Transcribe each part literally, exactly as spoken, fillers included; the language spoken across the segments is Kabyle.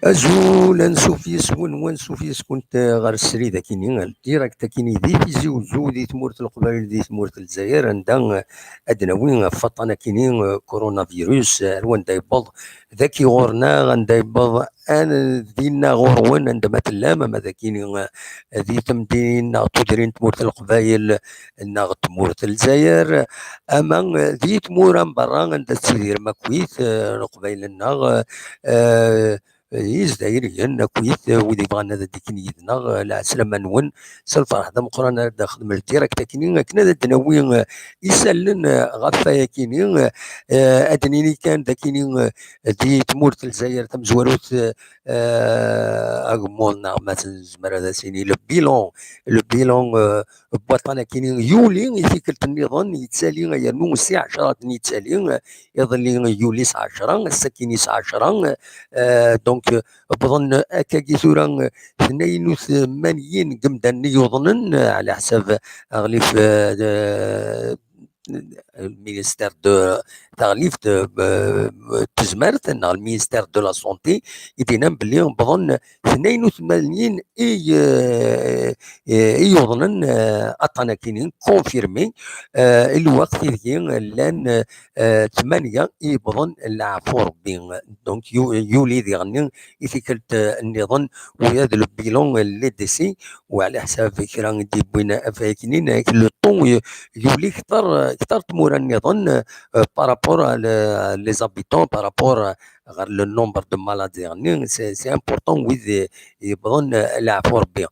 Azul, ansuf yes-wen, wansuf yes-kunt, eh, ɣer srid akini, direct akini, di Tizi Uzzu, di tmurt n Leqbayel, di tmurt n Lezzayer, anda, eh, ad d-nawi ɣef waṭṭan akini, eh, coronavirus, eh, ar wanda yewweḍ, d aki ɣur-neɣ, anda yewweḍ, an-, dinna ɣur-wen, anda ma tellam, ama d akini, eh, di temdinin neɣ tudrin n tmurt n Leqbayel, neɣ tmurt n Lezzayer, ama, eh, di tmura n berra anda tettidirem akkit, eh, Leqbayel-nneɣ, eh, eh, Izdayriyen akkit, eh, wid ibɣan ad d-ikin yid-neɣ, eh, lɛeslama-nwen, s lferḥ d ameqqran ara d-nexdem ldirect akini, akken ad d-nawi, eh, isallen, eh, ɣef wayakini, eh, ad d-nini kan d akini, eh, di tmurt n Lezzayer tamezwarut, eh, eh, agemmuḍ neɣ ma nezmer ad as-nini le bilan, le bilan, eh, n waṭṭan akini yuli i tikkelt nniḍen yettali yernu si ɛecra akken yettali, eh, iḍelli yuli s ɛecra, ass-akini s ɛecra, eh, donc, eh, wwḍen akkagi tura, eh, tnayen u tmanyin n yimdanen i yuḍnen, eh, ɛla ḥsab aɣlif, eh, de, le ministère de, taɣlift, eh, n tezmert neɣ le ministère de la santé i d-yennan belli wwḍen tnayen u tmanyin i, eh, eh, i yuḍnen, eh, aṭṭan akini confirmé, eh, i lweqt ideg llan, eh, tmanya i yewwḍen leɛfu Rebbi. Donc, yu-, yuli diɣenni i tikkelt, eh, nniḍen, ula d le bilan, eh, n les décès, u ɛla ḥsab kra i d-yewwin afayaknin, avec le temps, y-, yuli kter, kter tmura nniḍen, eh, par rapport à le, les habitants, par rapport, eh, ɣer le nombre de malades diɣenni, c'est, c'est important wid, eh, yewwḍen, eh, leɛfu Rebbi.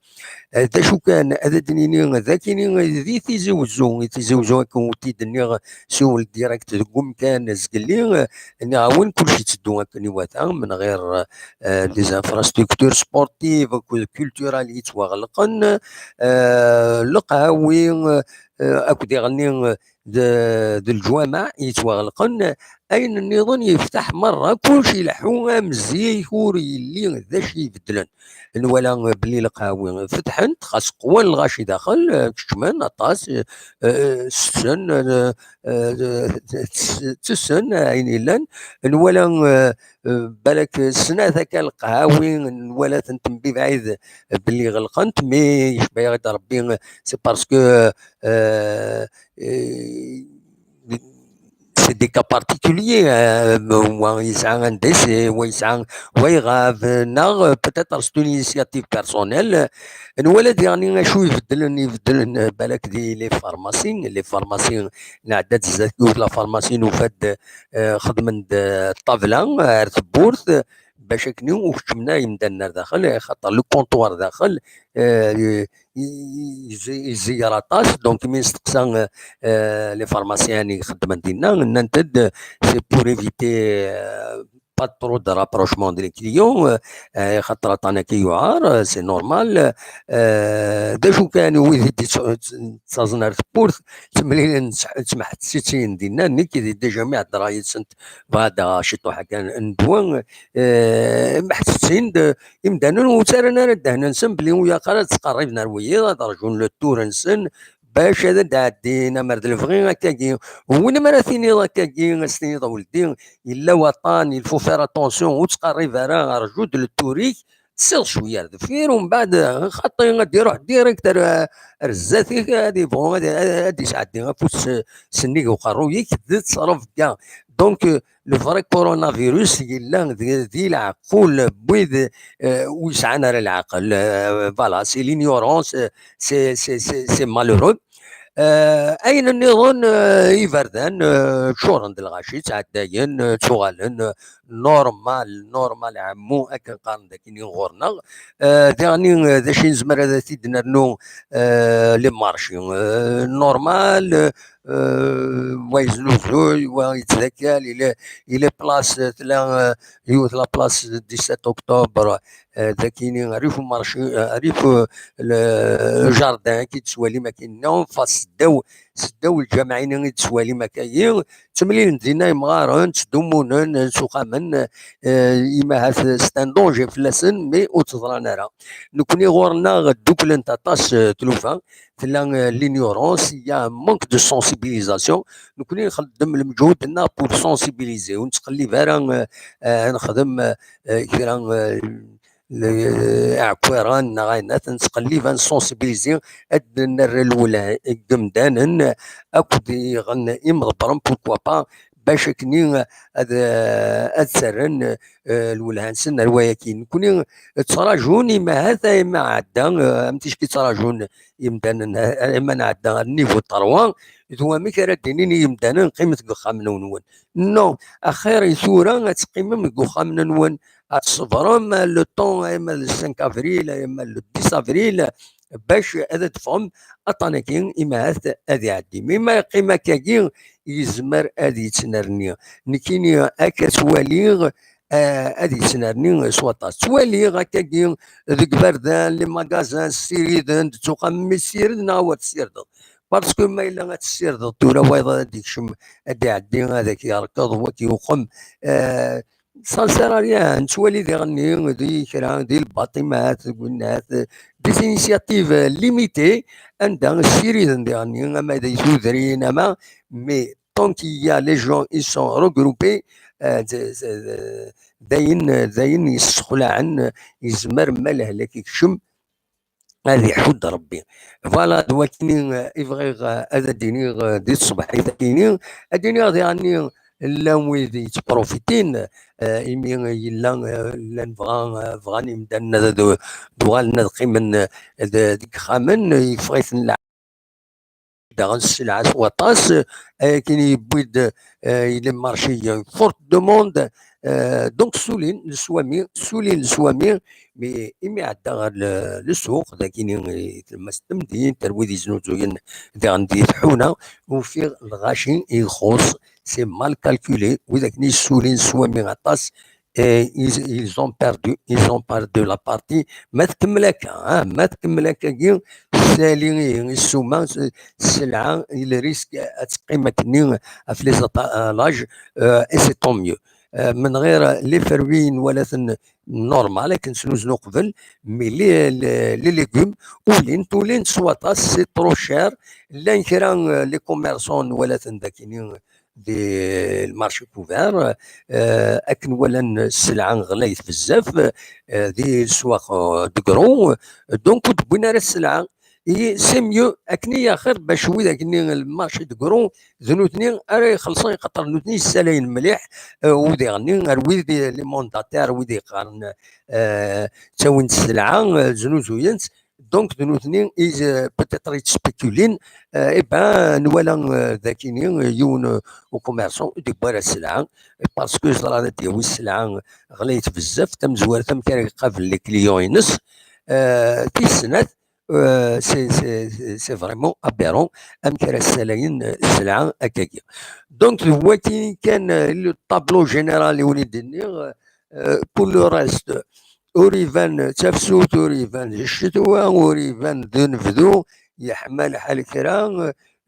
Eh, d acu kan, ad d-nini d akini di Tizi Wezzu, i Tizi Wezzu akken ur t-id-nniɣ, siwel direct deg umkan zgelli, eh, nniɣ-awen kullec yetteddu akken iwata, min ɣir, eh, les infrastructures sportives akked culturelles yettwaɣelqen, eh, leqhawi, eh, akked iɣenni, eh, d, d lǧwameɛ yettwaɣelqen, ayen nniḍen yeftaḥ merra, kullec ileḥḥu am zik, ur yelli d acu ibeddlen. Nwala belli leqhawi fetḥent, xas qwan lɣaci daxel, eh, keččmen aṭas, eh, eh, setten, eh, eh, tt-, ttessen ayen yellan. Nwala, eh, eh, balak snat akka leqhawi, nwala-tent mebɛid belli ɣelqent, mais yecba-yaɣ-d Rebbi, c'est parce que, euh, euh, c'est des cas particuliers, euh, wa yesɛa un décès, wa yesɛa, wa iɣab, neɣ, euh, peut-être c'est une initiative personnelle. Nwala diɣen acu ibeddlen, ibeddlen, euh, balak di les pharmacies, les pharmacies, nɛedda-d zdat yiwet la pharmacie, nufa-d, euh, xedmen-d, euh, ṭṭabla, euh, ar tewwurt, euh, bac akken ur keččmen ara yimdanen ar daxel, xaṭer le comptoir daxel, euh, yezzi-, yezziger aṭas. Donc, mi nesteqsa, euh, les pharmaciens i ixeddmen dinna, nnant-d, c'est pour éviter, euh, pas trop de rapprochement de les clients, euh, euh, xaṭer aṭṭan akka yuɛer, euh, c'est normal. Euh, d acu kan, wid i d-yettaẓen ar tewwurt, ttemlilin, ttmeḥtessisin dinna, nekk déjà mi heddreɣ yid-sent, bɣa ad aɣeɣ ciṭuḥ kan n ddwa, euh, mḥettesin-d, imdanen ur ttarran ara ddehn-nsen belli ur ilaq ara ad ttqerriben ar wiyiḍ, ad rjun le tour-nsen, bac ad d-ɛeddin, amer d lebɣi akkagi. U win mi ara tiniḍ akkagi, ad s-tiniḍ a weldi, yella waṭṭan, il faut faire attention, ur ttqerrib ara, rju-d le tour-ik, ssiɣ cwiya ar deffir, u mbeɛd, xaṭi, ad d-iruḥ direct ar, ar zdat-ik, ad ibɣu ad, ad, ad isɛeddi afus s, sennig uqerruy-ik, d ttrebga. Donc, le vrai coronavirus yella di, di leɛqul n wid, euh, ur yesɛan ara leɛqel. Euh, voilà, c'est l'ignorance, euh, c'est, c'est, c'est, c'est malheureux. Euh, ayen nniḍen, euh, iberdan, euh, ččuren d lɣaci, ttɛeddayen, euh, ttuɣalen, euh, normal, normal, ɛemmu, akken qqaren d akken ɣur-neɣ. Euh, diɣen, euh, d acu i nezmer ad t-id-nernu, euh, les marchés, euh, normal, euh, euh, wa yeznuzuy, wa yettdakkal, il est, il est place, tella, euh, yiwet la place dix-sept octobre, euh, dakini, rrif umarci, euh, rrif, euh, le, le jardin, ki tettwalim akkin, non, fa seddaw, seddaw lǧameɛ-ini i tettwalim akkagi, ttemlilen dinna yemɣaren, ttdumunen, suqamen, euh, imahat c'est un danger fell-asen, mais ur tt-ẓran ara. Nekni ɣur-neɣ dduklent aṭas, euh, tlufa, tella, euh, l'ignorance, il y a un manque de sensibilisation. Nekni nxeddem lmeǧhud-nneɣ pour sensibiliser, ur nettqellib ara, euh, euh, nexdem, euh, kra, euh, le-, aɛekkiran neɣ ayen, ad nettqellib ad nsensibiliser, ad d-nerr lwelha deg yimdanen akked iɣen imḍebbren, pourquoi pas, bac akken ad, ad tt-rren, eh, lwelha-nsen ar wayaki. Nekni ttrajun imahat, ay ma ɛedda, eh, am ticki ttrajun imdanen, eh, ay ma nɛedda ar niveau trois, d wamek ara d-inin i yimdanen: qqimet deg uxxam-nwen. Non, axir i tura ad teqqimem deg uxxam-nwen, ad tṣebrem le temps, ay ma le cinq avril, ay ma le dix avril, bac ad d-teffɣem aṭṭan-agi, imahat ad iɛeddi. Mi ma yeqqim akkagi, yezmer ad yettnerni. Nekkini akka ttwaliɣ, eh, ad yettnerni s waṭas. Ttwaliɣ akkagi deg iberdan, les magasins ssiriden-d, ttuqamem mi tessired neɣ ur tessirdeḍ. Parce que ma yella ad tessirdeḍ tura, wayeḍ ad d-ikcem, ad d-iɛeddi, ad ak-yerkeḍ, wak yuqem. Eh, ça ne sert à rien. Nettwali diɣenni di kra, di lbaṭimat, deg winnat, des initiatives limitées, anda ssiriden diɣenni, ama di tudrin, ama, mais tant qu'il y a les gens, ils sont regroupés, euh, d-, d-, d ayen, d ayen yessexlaɛen, yezmer ma lehlak ikcem, ad iḥudd Rebbi. Voilà, d wakini, euh, i bɣiɣ, euh, ad d-iniɣ, euh, di tṣebḥit-agi-ni, ad d-iniɣ diɣenni llan wid yettprofitin, euh, imi yella, euh, llan bɣa, euh, bɣan imdanen ad, ad uɣalen ad qqimen, euh, d-, deg yixxamen, yeffeɣ-iten leɛqel. Daɣen sselɛa s waṭas, euh, akken yewwi-d, euh, il est marché, il y a une forte demande, euh, donc ssulin leswami, ssulin leswami, mais imi ɛeddaɣ ɣer le, le ssuq, dagini, i tlemmast n temdint, ar wid yeznuzuyen diɣen di tḥuna, ufiɣ lɣaci i ixuṣ, c'est mal calculé, wid akken yessulin leswami aṭas, et ils, ils ont perdu, ils ont perdu la partie. Ma tkemmel akka, hein, ma tkemmel akkagi, tessali ihi ssuma, s-, sselɛa, il risque ad teqqim akkenni ɣef les étalages, euh, et c'est tant mieux. Euh, من غير les fruits, nwala-ten normal, akken snuznu qbel, mais les, les, les légumes, ulin, ulin s waṭas, c'est trop cher. Llan kra, euh, les commerçants, nwala-ten dakini, di le marché couvert, euh, akken walan sselɛa ɣlayet bezzaf, euh, di leswaq, euh, de gros, donc ur d-wwin ara sselɛa. Et c'est mieux, akken i axir, bac wid akken le marché de gros, d nutni ara ixellṣen, xaṭer nutni yessalayen mliḥ, euh, u diɣenni ar wid i, les mandataires, wid yeqqaren, euh, ttawin-d sselɛa, euh, znuzuyen-tt, donc d nutni i, euh, peut-être yettspekulin, euh, eh ben, nwala, euh, dakini, euh, yiwen, euh, ukummerṣu i d-yewwi ara sselɛa, parce que ẓran ad d-yawi sselɛa ɣlayet bezzaf, tamezwarut amek ara iqabel les clients-ines, euh, tis snat, euh, c'est, c'est, c'est vraiment aberrant amek ara ssalayen, euh, sselɛa akkagi. Donc, d waki kan, euh, le tableau général i wen-id-nniɣ, euh, euh, pour le reste, ur iban d tafsut, ur iban d ccetwa, ur iban d unebdu, yeḥma lḥal kra,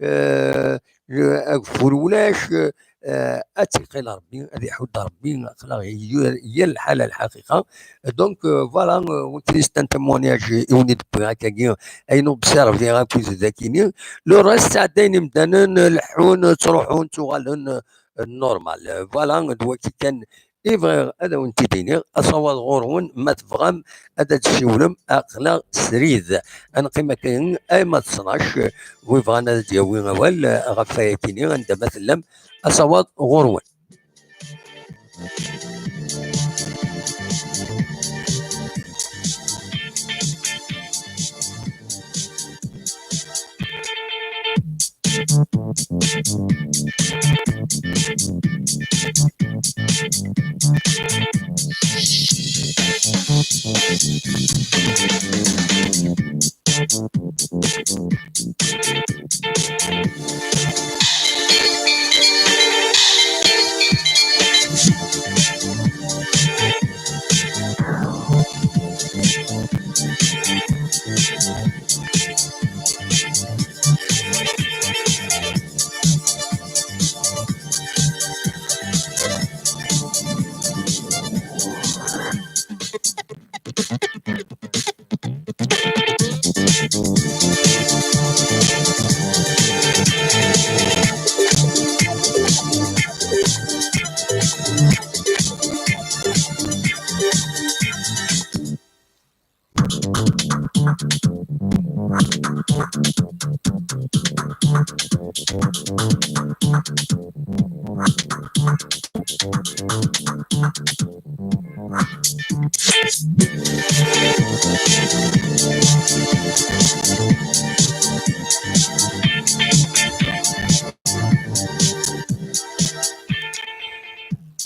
euh, ageffur ulac, euh, ad tt-iqqil Rebbi, ad iḥudd Rebbi, aql-aɣ yal, yal lḥala lḥaqiqa. Donc, euh, voilà, euh, c'est un témoignage i wen-id-wwiɣ akkagi, ayen observiɣ akked dakini. Le reste, sɛeddayen imdanen, leḥḥun, ttruḥun, ttuɣalen, euh, normal. Voilà, d waki kan i bɣiɣ ad awen-t-id-iniɣ, asawaḍ ɣur-wen, ma tebɣam ad d-tessiwlem, aql-aɣ srid. Ad neqqim akka arma d ttnac, wi bɣan ad d-yawi awal ɣef wayakini, anda ma tellam, asawaḍ ɣur-wen.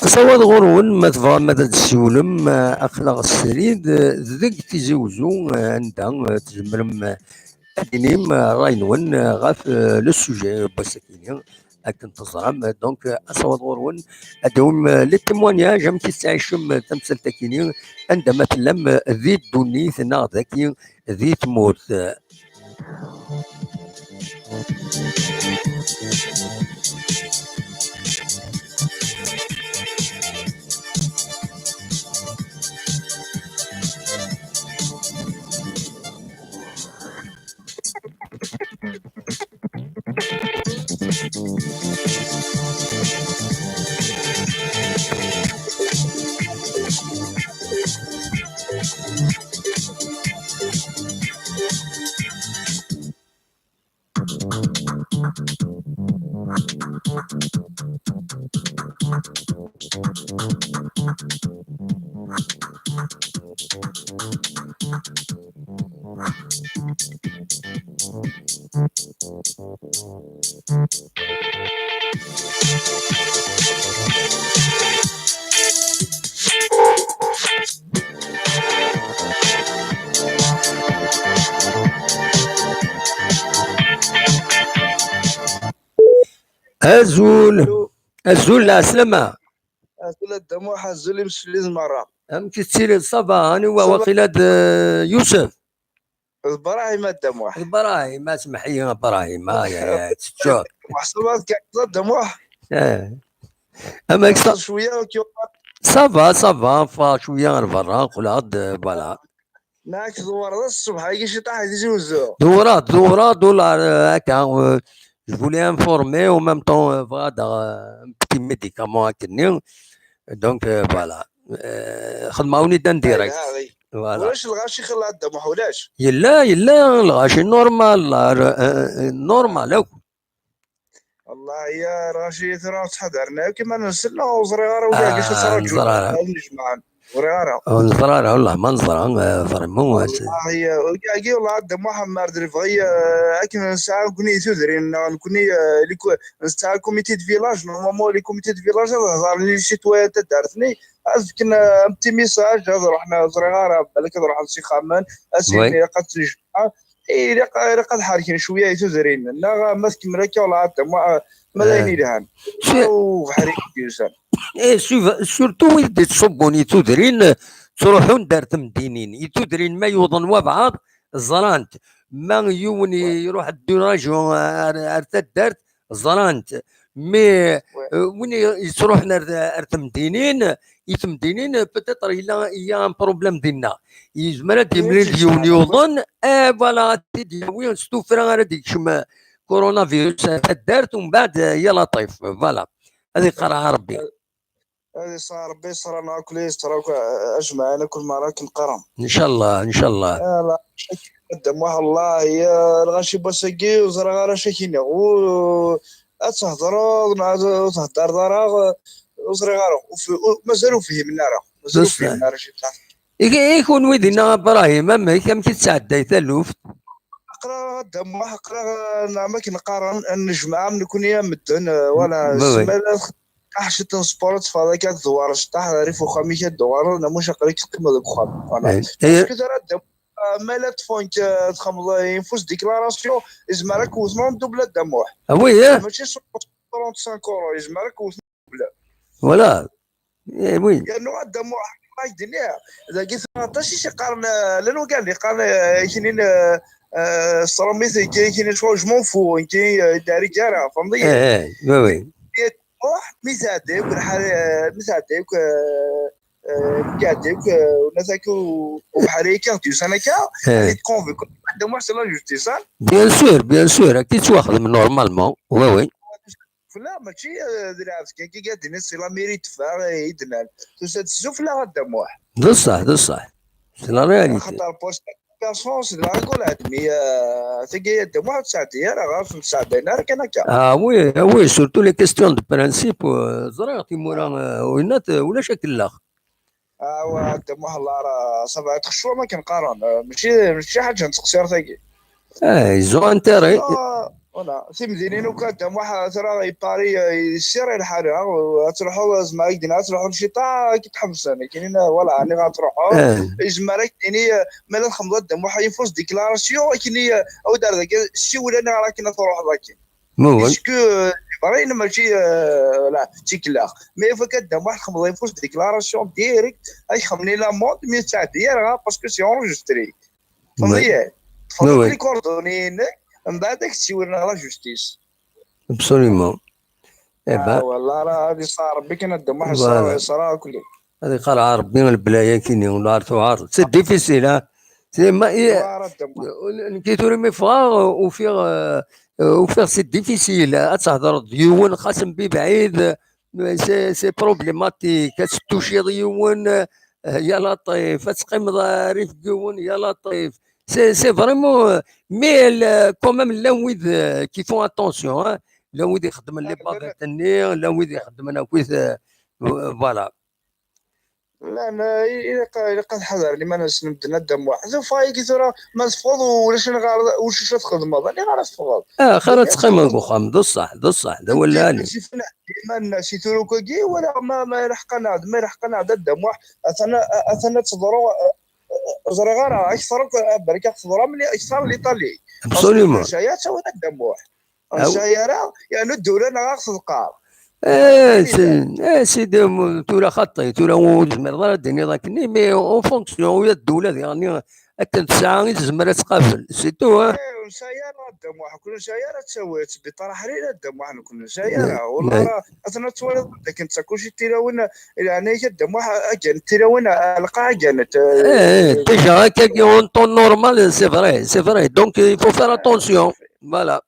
Asawaḍ ɣur-wen, ma tebɣam ad d-tessiwlem, eh, aql-aɣ srid, eh, deg Tizi Uzzu, eh, anda, eh, tzemrem, eh, ad d-tinim, eh, ṛṛay-nwen, eh, ɣef, eh, le sujet n wass-akini, akken teẓram. Eh, donc, eh, asawaḍ ɣur-wen, ad d-tawim, eh, les témoignages, amek i tettɛicem, eh, tamsalt-akini, anda ma tellam, eh, di ddunit neɣ daki di tmurt. Azul. Azul, lɛeslama. Azul a Dda Muḥ, azul imsefliden merra. Amek i tettiliḍ, ça va? Aniwa? Ça va. Waqila d, eh, Yusef? D Brahim a Dda Muḥ. D Brahim, a semḥ-iyi a Brahim, ay, ay, ay, teččur. Meḥsub ad tkeɛɛdeḍ a Dda Muḥ? Eh. Amek ça? Cwiya, ok. Ça va, ça va, ffɣeɣ cwiya ɣer berra, qqleɣ-d, voilà. Nekk dewwreɣ ṣṣbeḥ-agi ciṭaḥ di Tizi Uzzu. Dewwreɣ-d, dewwreɣ-d, ula, eh, akka, eh, je voulais informer, en même temps, eh, bɣiɣ ad aɣeɣ, eh, un petit médicament akkenni. Donc, eh, voilà. Eh, xedmeɣ-awen-id en direct. Ay, ay. Voilà. Ulac lɣaci xilla a Dda Muḥ, ulac? Yella, yella lɣaci normal, eh, eh, normal akk. Wallahi ya lɣaci tura ttḥadaren akk iman-nsen, ur ẓriɣ ara ula d acu. Ah, ur ttṛaǧun neẓra ara. Ad nnejmaɛen. Ur ẓriɣ ara. Ur neẓra ara, wallah, ma neẓra, eh, vraiment, eh, wallahi, eh, agi, wallah, a Dda Muḥ, ar d lebɣi, eh, akken nesɛa nekni tudrin, neɣ nekni, eh, les co-, nesɛa comité de village, normalement, les comités de village, ad hedren i les citoyens n taddart-nni, ad fken, eh, un petit message, ad ruḥen, ur ẓriɣ ara, balak ad ruḥen s ixxamen, ad s-inin ilaq ad ttnejmaɛen, eh, ilaq, ilaq ad ḥerken cwiya i tudrin, neɣ ma tkemmel akka, wallah, a Dda Muḥ, ma d ayen yelhan. Su- Aw, ubeḥri i d-yusan. Eh, su-, surtout wid d-ittṣubbun i tudrin, ttruḥun-d ar temdinin. I tudrin ma yuḍen wabɛaḍ, ẓran-t. Ma yiwen i-, iruḥ dduraǧu ar, ar taddart, ẓran-t. Mais, eh, win i-, yettruḥen ar, ar temdinin, i temdinin, peut-être yella, il y a un problème dinna. Yezmer ad d-yemlil d yiwen yuḍen, eh, voilà, ad t-id-yawi s tuffra ara d-yekcem, eh, coronavirus ar taddart, umbeɛd, eh, ya laṭif, voilà. Ad iqerreɛ Rebbi. Ad iṣer Rebbi iṣer-aneɣ akk, la iṣer akk, eh, ajmaɛin akk, merra akken qqaren. Ncallah, ncallah. Ala, a Dda Muḥ, Allah, ya lɣaci n wass-agi, ur ẓriɣ ara acu ad k-iniɣ. U-, ad thedreḍ, neɣ ad ur theddreḍ ara, ur ẓriɣ ara. Ur f-, ur, mazal ur fhimen ara. Mazal ur fhimen ara ciṭṭaḥ. I, i kunwi dinna, a Brahim, amek, amek i tesɛedday taluft? Aql-aɣ a Dda Muḥ, aql-aɣ, eh, neɣ ma akken qqaren, ad nejmeɛ am nekni am medden, eh, wala, oui, oui, simmal aḥciṭ n sport, teffɣeḍ akka, tdewwareḍ ciṭṭaḥ, rrif uxxam-ik ad d-tuɣaleḍ, neɣ muc aql-ik teqqimeḍ deg uxxam. Voilà. Eh, eh. Parce que tura a Dda Muḥ, eh, ma la tfunk, eh, txedmeḍ, eh, une fausse déclaration, izmer ad k-wten en double a Dda Muḥ. Ah oui, eh? Mačči cent trente-cinq euros, izmer ad k-wten en double. Voilà. Eh, oui. Yernu a Dda Muḥ, ma k-d-nniɣ, dagi tura aṭas i s-iqqaren, eh, llan wigad iqqaren, eh, kinin, eh, eh, s tṛumit, kinin, kinin, je m'en fous, kinin, eh, ur d-terri ara, tfehmeḍ-iyi? Eh, eh, oui, oui. Muḥ, mi tɛedda yakk lḥal, eh, mi tɛedda yakk, eh, eh, mi iɛedda yakk, eh, unat akka u-, ubeḥri akka d-yusan akka, eh, ad t-convoquer. A Dda Muḥ, c'est la justice, hein? Bien sûr, bien sûr, akka i yettwaxdem normalement, oui, oui. Fell-aɣ, mačči, eh, d lɛebd kan, kiki ad d-tiniḍ, c'est la mairie d-teffeɣ, eh, i d-nnan. Tusa-d tzu fell-aɣ a Dda Muḥ. D ṣṣeḥ, d ṣṣeḥ. C'est la réalité. Axaṭer poste la chance de la rigolade, mais, euh, tagi, a Dda Muḥ, ur ttɛeddi ara, ɣef ur ttɛeddayen ara kan akka. Ah oui, ah oui, surtout les questions de principe, euh, ẓriɣ timura, euh, winat, euh, ulac akellax. Ah, wa, a Dda Muḥ, Allah, rah, ça va être chaud, ma akken qqaren, euh, mačči, mačči ḥaǧa n teqsirt-agi. Ah, ils ont intérêt. Ah, voilà. Timdinin akk, a Dda Muḥ, tura i Paris, eh, yessir i lḥal, ah, ad truḥeḍ, zemreɣ ad k-d-iniɣ, ad truḥeḍ ciṭa, ad k-id-ḥebsen. Akken, voilà, aniɣ ad truḥeḍ. Yezmer ad k-d-yini, eh, ma la txedmeḍ, a Dda Muḥ, une fausse déclaration, akken, eh, awi-d ar dagi, siwel aniɣer akken ad truḥeḍ akken. Est-ce que, eh, ibrahim mačči, eh, la, d tikellax. Mais il faut que, a Dda Muḥ, txedmeḍ une fausse déclaration direct, ad k-xedmen l'amende, mais ur ttɛeddi ara, parce que c'est enregistré. Txedmeḍ-iyi-d. Txedmeḍ les coordonnées-inek, mbeɛd ad k-ssiwlen ɣer la justice. Absolument. Eh ben. Wallah, rah ad iṣṣer Rebbi kan, a Dda Muḥ, iṣṣer, iṣṣer akk. Ad iqarɛer Rebbi lebla-agi-nni, ur tuɛer. C'est difficile, hein. C'est ma, nekk tura mi ffɣeɣ, ufiɣ, euh, ufiɣ c'est difficile. Ad tehḍreḍ d yiwen, xas mebɛid, c'est, c'est problématique. Ad tettuciḍ yiwen, euh, ya laṭif, ad teqqimeḍ rrif n yiwen, ya laṭif. C'est, c'est vraiment, euh, mais, euh, quand même, llan wid, euh, qui font attention, hein. Llan wid ixeddmen les baguettes-nni, llan wid ixeddmen akkit, euh, voilà. Llan, euh, ilaq, ilaq ad ḥadren iman-nsen medden, a Dda Muḥ. Tufa-agi tura, ma teffɣeḍ ulac aniɣer, ulac acu ad txedmeḍ, aniɣer ad teffɣeḍ? Axir ad teqqimeḍ deg uxxam, d ṣṣeḥ, d ṣṣeḥ, d awal lɛali. Iman-nnes i tura akk-agi, wala ma, ma ilḥeq-aneɣ-d, ma ilḥeq-aneɣ-d, a Dda Muḥ, atan, atan ad teḍru, eh, eh, ẓriɣ ara, akter akk, eh, berka teḍru, mli-, akter l'Italie. Absolument. Parce que ur nesɛi ara ttawil, a Dda Muḥ. Ur nesɛi ara, yernu ddula-nneɣ ad ɣ-tḍeqqer. Eh, c'est, eh, c'est de, tura xaṭi, tura ur tezmireḍ ara ad d-tiniḍ akken, mais en fonction, ula d ddula diɣen akken tesɛa i tezmer ad tqabel, c'est tout, hein. Eh, ur nesɛi ara, a Dda Muḥ, ur nesɛi ara ttawil, ttbiṭar ḥrir, a Dda Muḥ, ur nesɛi ara. Wallah, atan ad twaliḍ dakken d takuci tilawin, leɛnaya-k, a Dda Muḥ, ad gganent tilawin, lqaɛ ad gganent. Eh, déjà, akkagi, en temps normal, c'est vrai, c'est vrai. Donc, il faut faire attention. Voilà.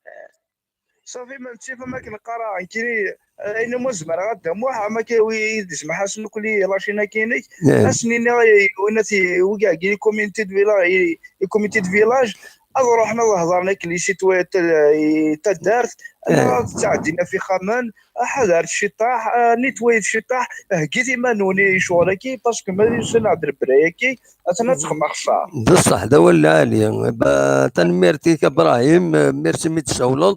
Safi, ma nettif am akken qqareɣ, nekkini, eh, ayen umi zemreɣ, a Dda Muḥ, am akka wi d-ismaḥasen akk li lacina-k-inek, ad sen-iniɣ i win, i wigi-agi, les comités de village, les comités de village, ad ruḥen ad hedren akk li citoyens n taddart, neɣ ad ttɛeddin ɣef yixxamen, ḥadret ciṭṭaḥ, netwayet ciṭṭaḥ, heggit iman-nwen i ccɣel-agi, parce que ma d-yusan-aɣ-d lebla-agi, atan ad texdem axeṣṣar. D ṣṣeḥ, d awal lɛali. Tanemmirt-ik, a Brahim, merci mi d-tsawleḍ.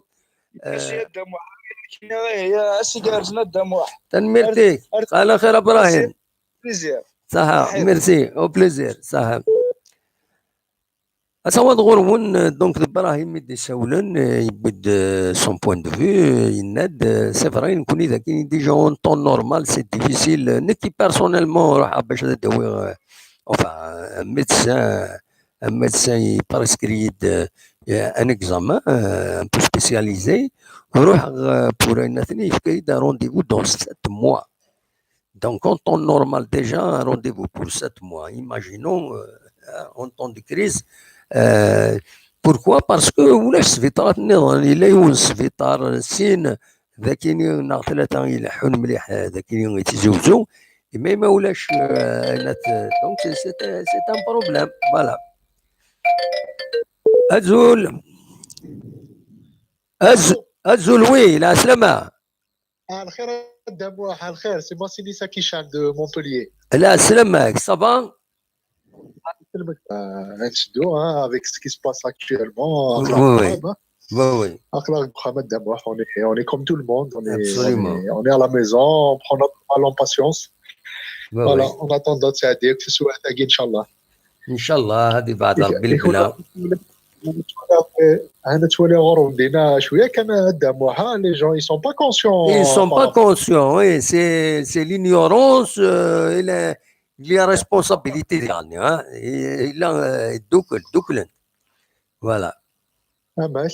Tanemmirt-ik. Ala xir a Brahim. Saha, merci. Au plaisir. Saha. Ad tawiḍ ɣur-wen, donc, d Brahim i d-isawlen, yewwi-d son point de vue, yenna-d, c'est vrai, nekkni dagi, déjà en temps normal, c'est difficile. Nekki, personnellement, ruḥeɣ bac ad d-awiɣ, enfin, un médecin, un médecin i prescrit-yi-d, euh, un examen, euh, un peu spécialisé. Ruḥeɣ, euh, pour un atni, yefka-yi-d un rendez-vous dans sept mois. Donc, en temps normal, déjà, un rendez-vous pour sept mois. Imaginons, euh, en temps de crise. Euh, pourquoi? Parce que ulac sbiṭarat nniḍen, yella yiwen sbiṭar, sin, d akini neɣ tlata ileḥḥun mliḥ, d akini i Tizi Uzzu. Mais ma ulac, euh, ayen at-, donc c'est, c'est un, c'est un problème. Voilà. Azul. Az-, azul, oui, la slama. Ah, الخير, a Dda Muḥ, الخير, c'est Massilis Akichan de Montpellier. La slama, ça va? Ah, نشدو, hein, avec ce qui se passe actuellement. Oui, oui. Oui, oui. Aql-aɣ deg uxxam, a Dda Muḥ, on est, on est comme tout le monde. On est, on est, on est à la maison, on prend notre mal en patience. Voilà, on attend d'autres, c'est-à-dire que ce soit, إن شاء الله. Inchallah, ad ibeɛɛed Rebbi lebla. هنا توالي غور ودينا شوية كان هدا موها, les gens, ils sont pas conscients. Ils sont pas conscients, oui, c'est, c'est l'ignorance, euh, et la, les responsabilités, يعني, hein. Et, et là, euh, دوكل, دوكل. Voilà. Ah, mais,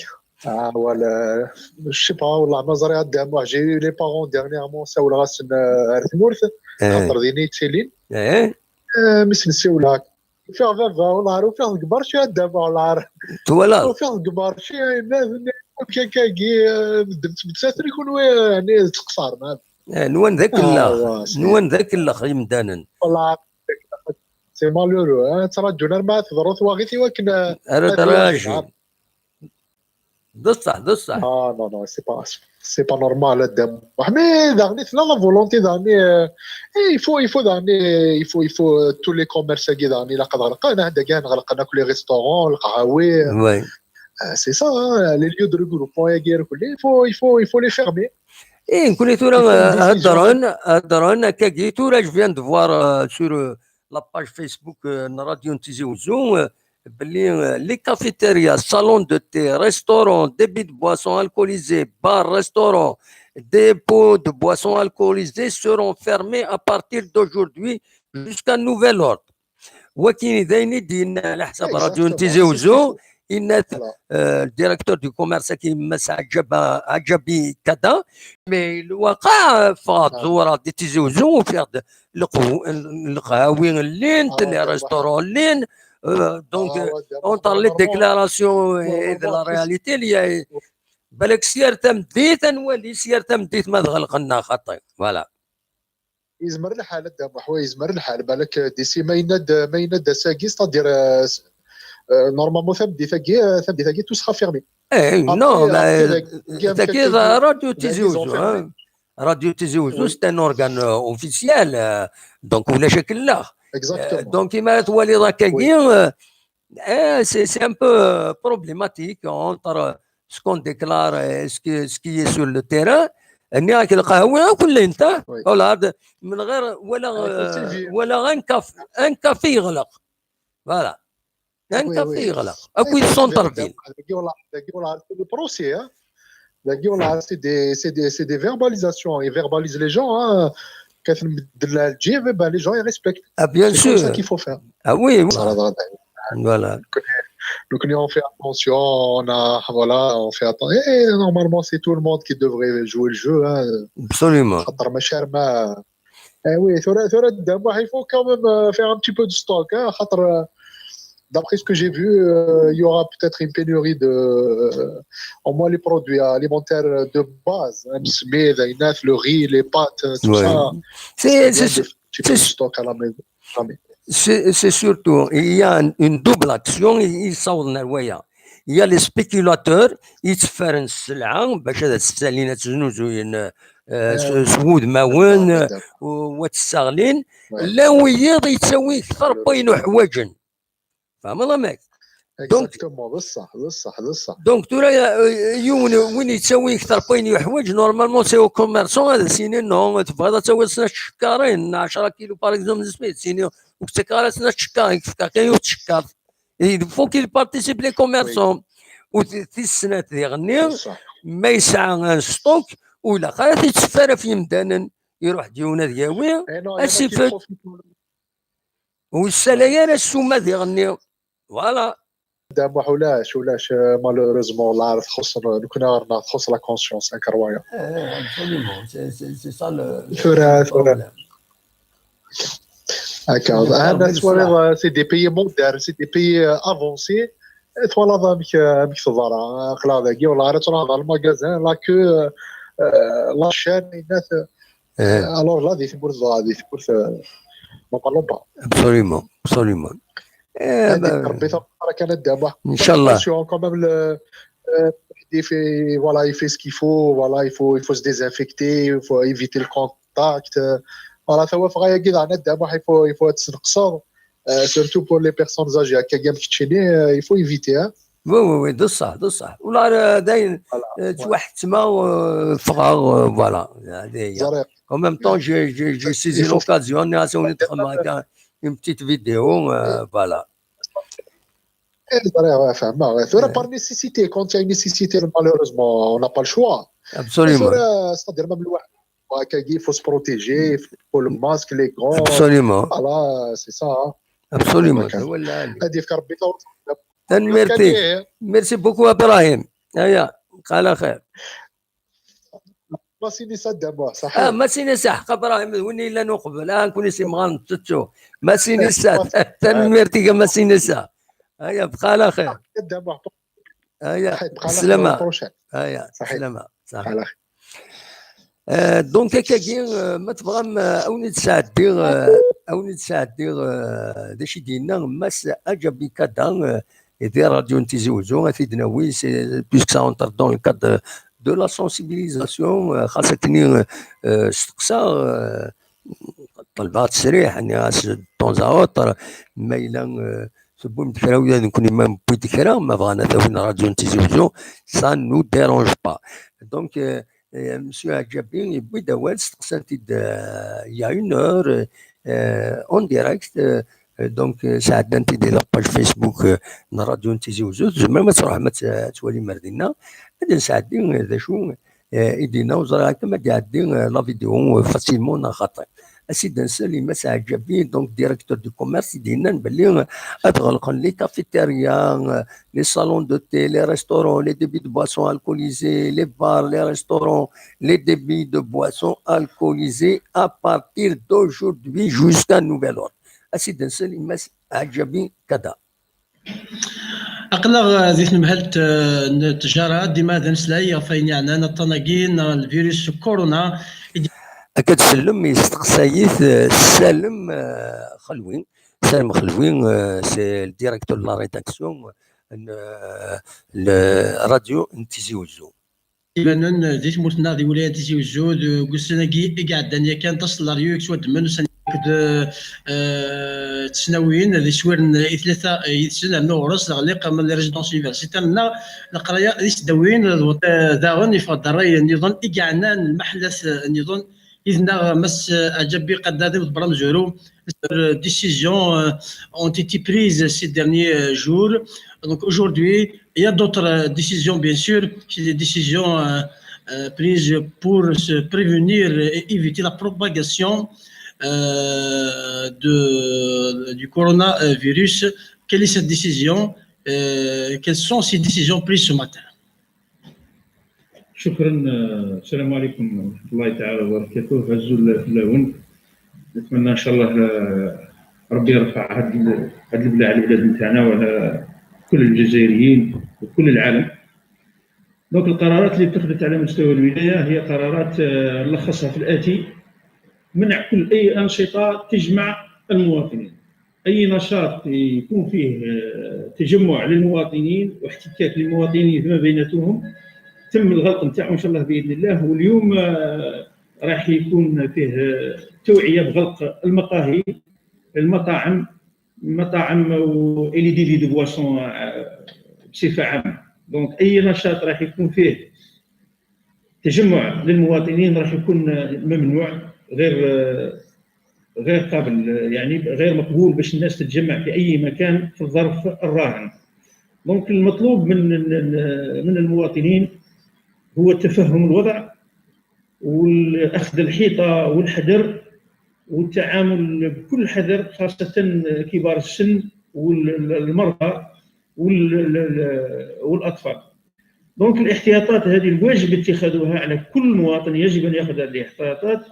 ah, voilà. Je sais pas, والله ما زري هدا موها. J'ai eu les parents dernièrement, ساول غاسن, euh, ار ثمورث. خاطر ديني تسيلين. Eh. Eh, mais c'est, c'est, ولا Ufiɣ baba, wellah ar ufiɣ deg marché a Dda Muḥ, wellah ar. Twalaḍ? Ufiɣ deg marché, yenna-d, ufiɣ kagi, eh, medden ttmettaten, kunwi, eh, yeɛni tettqeṣṣrem, ha? Eh, nwan d akellex, ah, nwan d akellex yimdanen. Wellah ar, C'est malheureux, hein. Ttṛaǧun arma teḍru twaɣit i wakken, euh, Ara ad iwakken, d-raji. D ṣṣeḥ, d ṣṣeḥ. Ah non, non, c'est pas, c'est pas normal, a Dda Muḥ. Mais daɣen tella la volonté daɣen, euh, eh, il faut, il faut daɣen, il faut, il faut, euh, tous les commerces-agi daɣen ilaq ad ɣelqen, ah, dagi ɣelqen akk les restaurants, lqahwi. Oui. Euh, c'est ça, hein, les lieux de regroupement-agi, il faut, il faut, il faut les fermer. اي نكوني ثورة Il faut une décision. هضرن هضرن هكاكي ثورة. Je viens de voir, euh, sur, euh, la page Facebook, euh, de Radio Tizi Ouzou, euh, باللي, euh, les cafétérias, salons de thé, restaurants, débits de boissons alcoolisées, bars, restaurants, dépôts de boissons alcoolisées seront fermés à partir d'aujourd'hui jusqu'à nouvel ordre. وكاين ذاين دين على حساب راديو تيزي وزو. ان الديريكتور دو كوميرس كيما عجب عجبي كذا. مي الواقع فات زورا دي تيزي وزو فيها القهاوي اللين، les restaurants اللين. دونك اونتر لي ديكلاراسيون اي لا رياليتي اللي بالك سير تمديت نولي سير تمديت ما تغلق لنا خطي. Voilà. يزمر الحال، الدموح، ويزمر الحال. بالك ديسي ما يند، ما يند ساكي، ستادير، آه، نورمالمون تمديت تاكي، آه، تمديت تاكي تو سخا فيرمي. اي نو، تاكي راديو تيزي وزو. راديو تيزي وزو سي ان اورغان اوفيسيال. دونك ولا شكل لا. دونك كيما توالي راكاكي، سي ان بو بروبليماتيك اونتر سكون ديكلار، سكي سكي سور لو تيران. هني راك القهوه كل انت ولا من غير ولا ولا غير كاف، ان كافي يغلق. فوالا. ان كافي يغلق اكو السونتر فيل. داكي والله سي دي بروسي، ها. داكي والله سي دي سي دي سي دي فيرباليزاسيون، اي فيرباليز لي جون، ها. كتنبدل لها الجيب، بان لي جون يريسبكت. اه بيان سور. سا كي فو فير. اه وي. فوالا. Donc, on fait attention, on a, voilà, on fait attention. Et normalement, c'est tout le monde qui devrait jouer le jeu, hein. Absolument. خاطر ما شار ما. Eh oui, ثورة، ثورة الدم، il faut quand même, euh, faire un petit peu de stock, hein, خاطر, euh, d'après ce que j'ai vu, euh, il y aura peut-être une pénurie de, euh, au moins les produits alimentaires de base, hein, le riz, les pâtes, tout ça. C'est, c'est, c'est, un petit peu de stock à la maison. C'est surtout, il y a une double action, il s'en. Il y a les spéculateurs, ils se font cela, باش هذا السالين تزنوزوين سوود ماون وتساغلين، لا ويض يتسوي اكثر بين حواجن. فاهم الله ماك؟ دونك بصح، بصح، بصح. دونك ترى يون وين يتسوي اكثر بين يحوج نورمالمون سي او كوميرسون هذا سيني نو تبغى تسوي سنا شكارين عشرة كيلو باغ اكزومبل سميت سيني وكتكارا سنا شكارين كيف كاين يوت شكار. Il faut qu'il participe les commerçants. وتي السنات دي غني ما يسعى ان ستوك ولا خاطر يتسفر في يمدانن يروح ديونا دياوي اسيفت. والسلايا السومه دي غني. Voilà. دابا ولاش، ولاش، مالوريزمون، الله عارف، خص، كنا غير تخص لا كونسيونس، هاك روايه. Absolument, c'est ça le ثورة، ثورة. هكا انا سوالي سي دي بيي مودير، سي دي بيي افونسي. ثوالا امك، امك تضرا قلا داكي ولا غير تروح على الماغازان لا كو، لا شين الناس. الوغ لا دي ثبورت، دي ثبورت. ما بارلون با. Absolument, absolument. هذيك ربي تبارك انا دابا ان شاء الله. كون ميم لو دي في، فوالا، يفي سكي فو، فوالا، يفو يفو سديزانفيكتي، يفو ايفيتي الكونتاكت. فوالا، تا هو فغايا كي دعنا دابا يفو يفو تسنقصر. سورتو بور لي بيرسونز اجي هكا كاع كتشيني، يفو ايفيتي. وي وي وي، دو صح، دو صح. ولا داين تواحد تما فغا، فوالا، هذه هي. En même temps, j'ai, j'ai, j'ai saisi l'occasion, on a fait une petite vidéo, euh, voilà. ايه، زريعة فاهمة. ثورة بار نيسيسيتي، كونت يا نيسيسيتي، مالوريزمون اون با لو شوا. Absolument. ستادير ميم الواحد هكا يفو سبروتيجي، يفو لو ماسك، لي غون. Absolument. فوالا، سي سا. Absolument. هو اللي هذه في ربي. تنميرتي. Merci beaucoup ابراهيم. هيا، على خير. ماسينيسا دابا صحيح. اه، ماسينيسا، حق ابراهيم وين الا نقبل، اه، نكون اسم غنتتو. ماسينيسا، تنميرتي ماسينيسا. هيا، بقى على خير. هيا، بسلامة. هيا، بسلامة. صح. Euh, donc, akkagi, euh, ma tebɣam, euh, a wen-id-sɛeddiɣ, euh, a wen-id-sɛeddiɣ, euh, d acu i d-yenna Mass Ajabi Kada, euh, di radio n Tizi Uzzu, a t-id-nawi, c'est, puisque ça entre dans le cadre de la sensibilisation, euh, xas akken, euh, steqsaɣ, euh, ṭelbeɣ ttesriḥ, nniɣ-as de temps à autre, ma yella, euh, tewwim-d kra, ula d nekkni ma newwi-d kra, ma bɣan ad t-awin radio n Tizi Uzzu, ça nous dérange pas. Donc, euh, euh, Monsieur Ajabi yewwi-d awal, steqsan-t-id, euh, il y a une heure, euh, en direct, euh, euh, donc, euh, sɛeddan-t-id di la page Facebook, euh, n radio n Tizi Uzzu, tzemrem ad tṛuḥem ad t-, ad twalim ar dinna, ad d-nesɛeddi, euh, d acu, euh, i d-yenna, ur ẓriɣ akka ma d-iɛeddi, euh, la vidéo, euh, facilement neɣ xaṭi. Ad s-id-nsel i Mass Ajabi, donc directeur du commerce, i d-yennan belli, euh, ad ɣelqen les cafétérias, euh, les salons de thé, les restaurants, les débits de boissons alcoolisées, les bars, les restaurants, les débits de boissons alcoolisées à partir d'aujourd'hui jusqu'à nouvel ordre. Ad s-id-nsel i Mass Ajabi Kada. Aql-aɣ di tnemhalt, eh, n ttjara, dima ad neslay ɣef wayen yeɛnan aṭṭan-agi n lvirus corona. Akka d-sellem, yesteqsa-yi-t, eh, Salem, eh, Xelwi. Salem Xelwi, eh, c'est le directeur de la rédaction n, eh, le radio n Tizi Uzzu. Ibanen di tmurt-nneɣ, di wilaya n Tizi Uzzu, deg ussan-agi i iɛeddan yakan, d aselaryu i yettwaddmen ussan-agi akked, eh, tesnawin d iswiren i tlata, eh, yid-sen, rnu ɣur-s leɣliq n les résidences universitaires-nneɣ, leqraya di tesdawin, d wa-, eh, daɣen yeffeɣ-d ṛṛay nniḍen i yeɛnan lmaḥellat, eh, nniḍen, yid-neɣ Mass Ajabi Qadda d Bramzuru, euh, décisions, euh, ont été prises ces derniers, euh, jours. Donc aujourd'hui, il y a d'autres, euh, décisions, bien sûr. C'est des décisions, euh, euh, prises pour se prévenir et éviter la propagation, euh, de, du coronavirus. Quelle est cette décision ? Euh, quelles sont ces décisions prises ce matin ? شكرا. آه، السلام عليكم ورحمة الله تعالى وبركاته. عزول في الأول، نتمنى إن شاء الله، آه، ربي يرفع هاد ال-، هاد البلاء على البلاد نتاعنا وعلى كل الجزائريين وكل العالم. دونك القرارات اللي اتخذت على مستوى الولاية هي قرارات، آه، نلخصها في الآتي: منع كل أي أنشطة تجمع المواطنين. أي نشاط يكون فيه، آه، تجمع للمواطنين واحتكاك للمواطنين فيما بيناتهم، تم الغلق نتاعو إن شاء الله بإذن الله. واليوم، آه، راح يكون فيه، آه، توعية بغلق المقاهي، المطاعم، المطاعم و et les débits de boissons، آه، بصفة عامة. دونك أي نشاط راح يكون فيه تجمع للمواطنين راح يكون ممنوع، غير، غير قابل، يعني غير مقبول باش الناس تتجمع في أي مكان في الظرف الراهن. دونك المطلوب من، من المواطنين هو تفهم الوضع، والأخذ الحيطة والحذر، والتعامل بكل حذر، خاصة كبار السن والمرضى وال-، والأطفال. دونك الاحتياطات هذه الواجب اتخاذها على كل مواطن، يجب أن يأخذ هذه الاحتياطات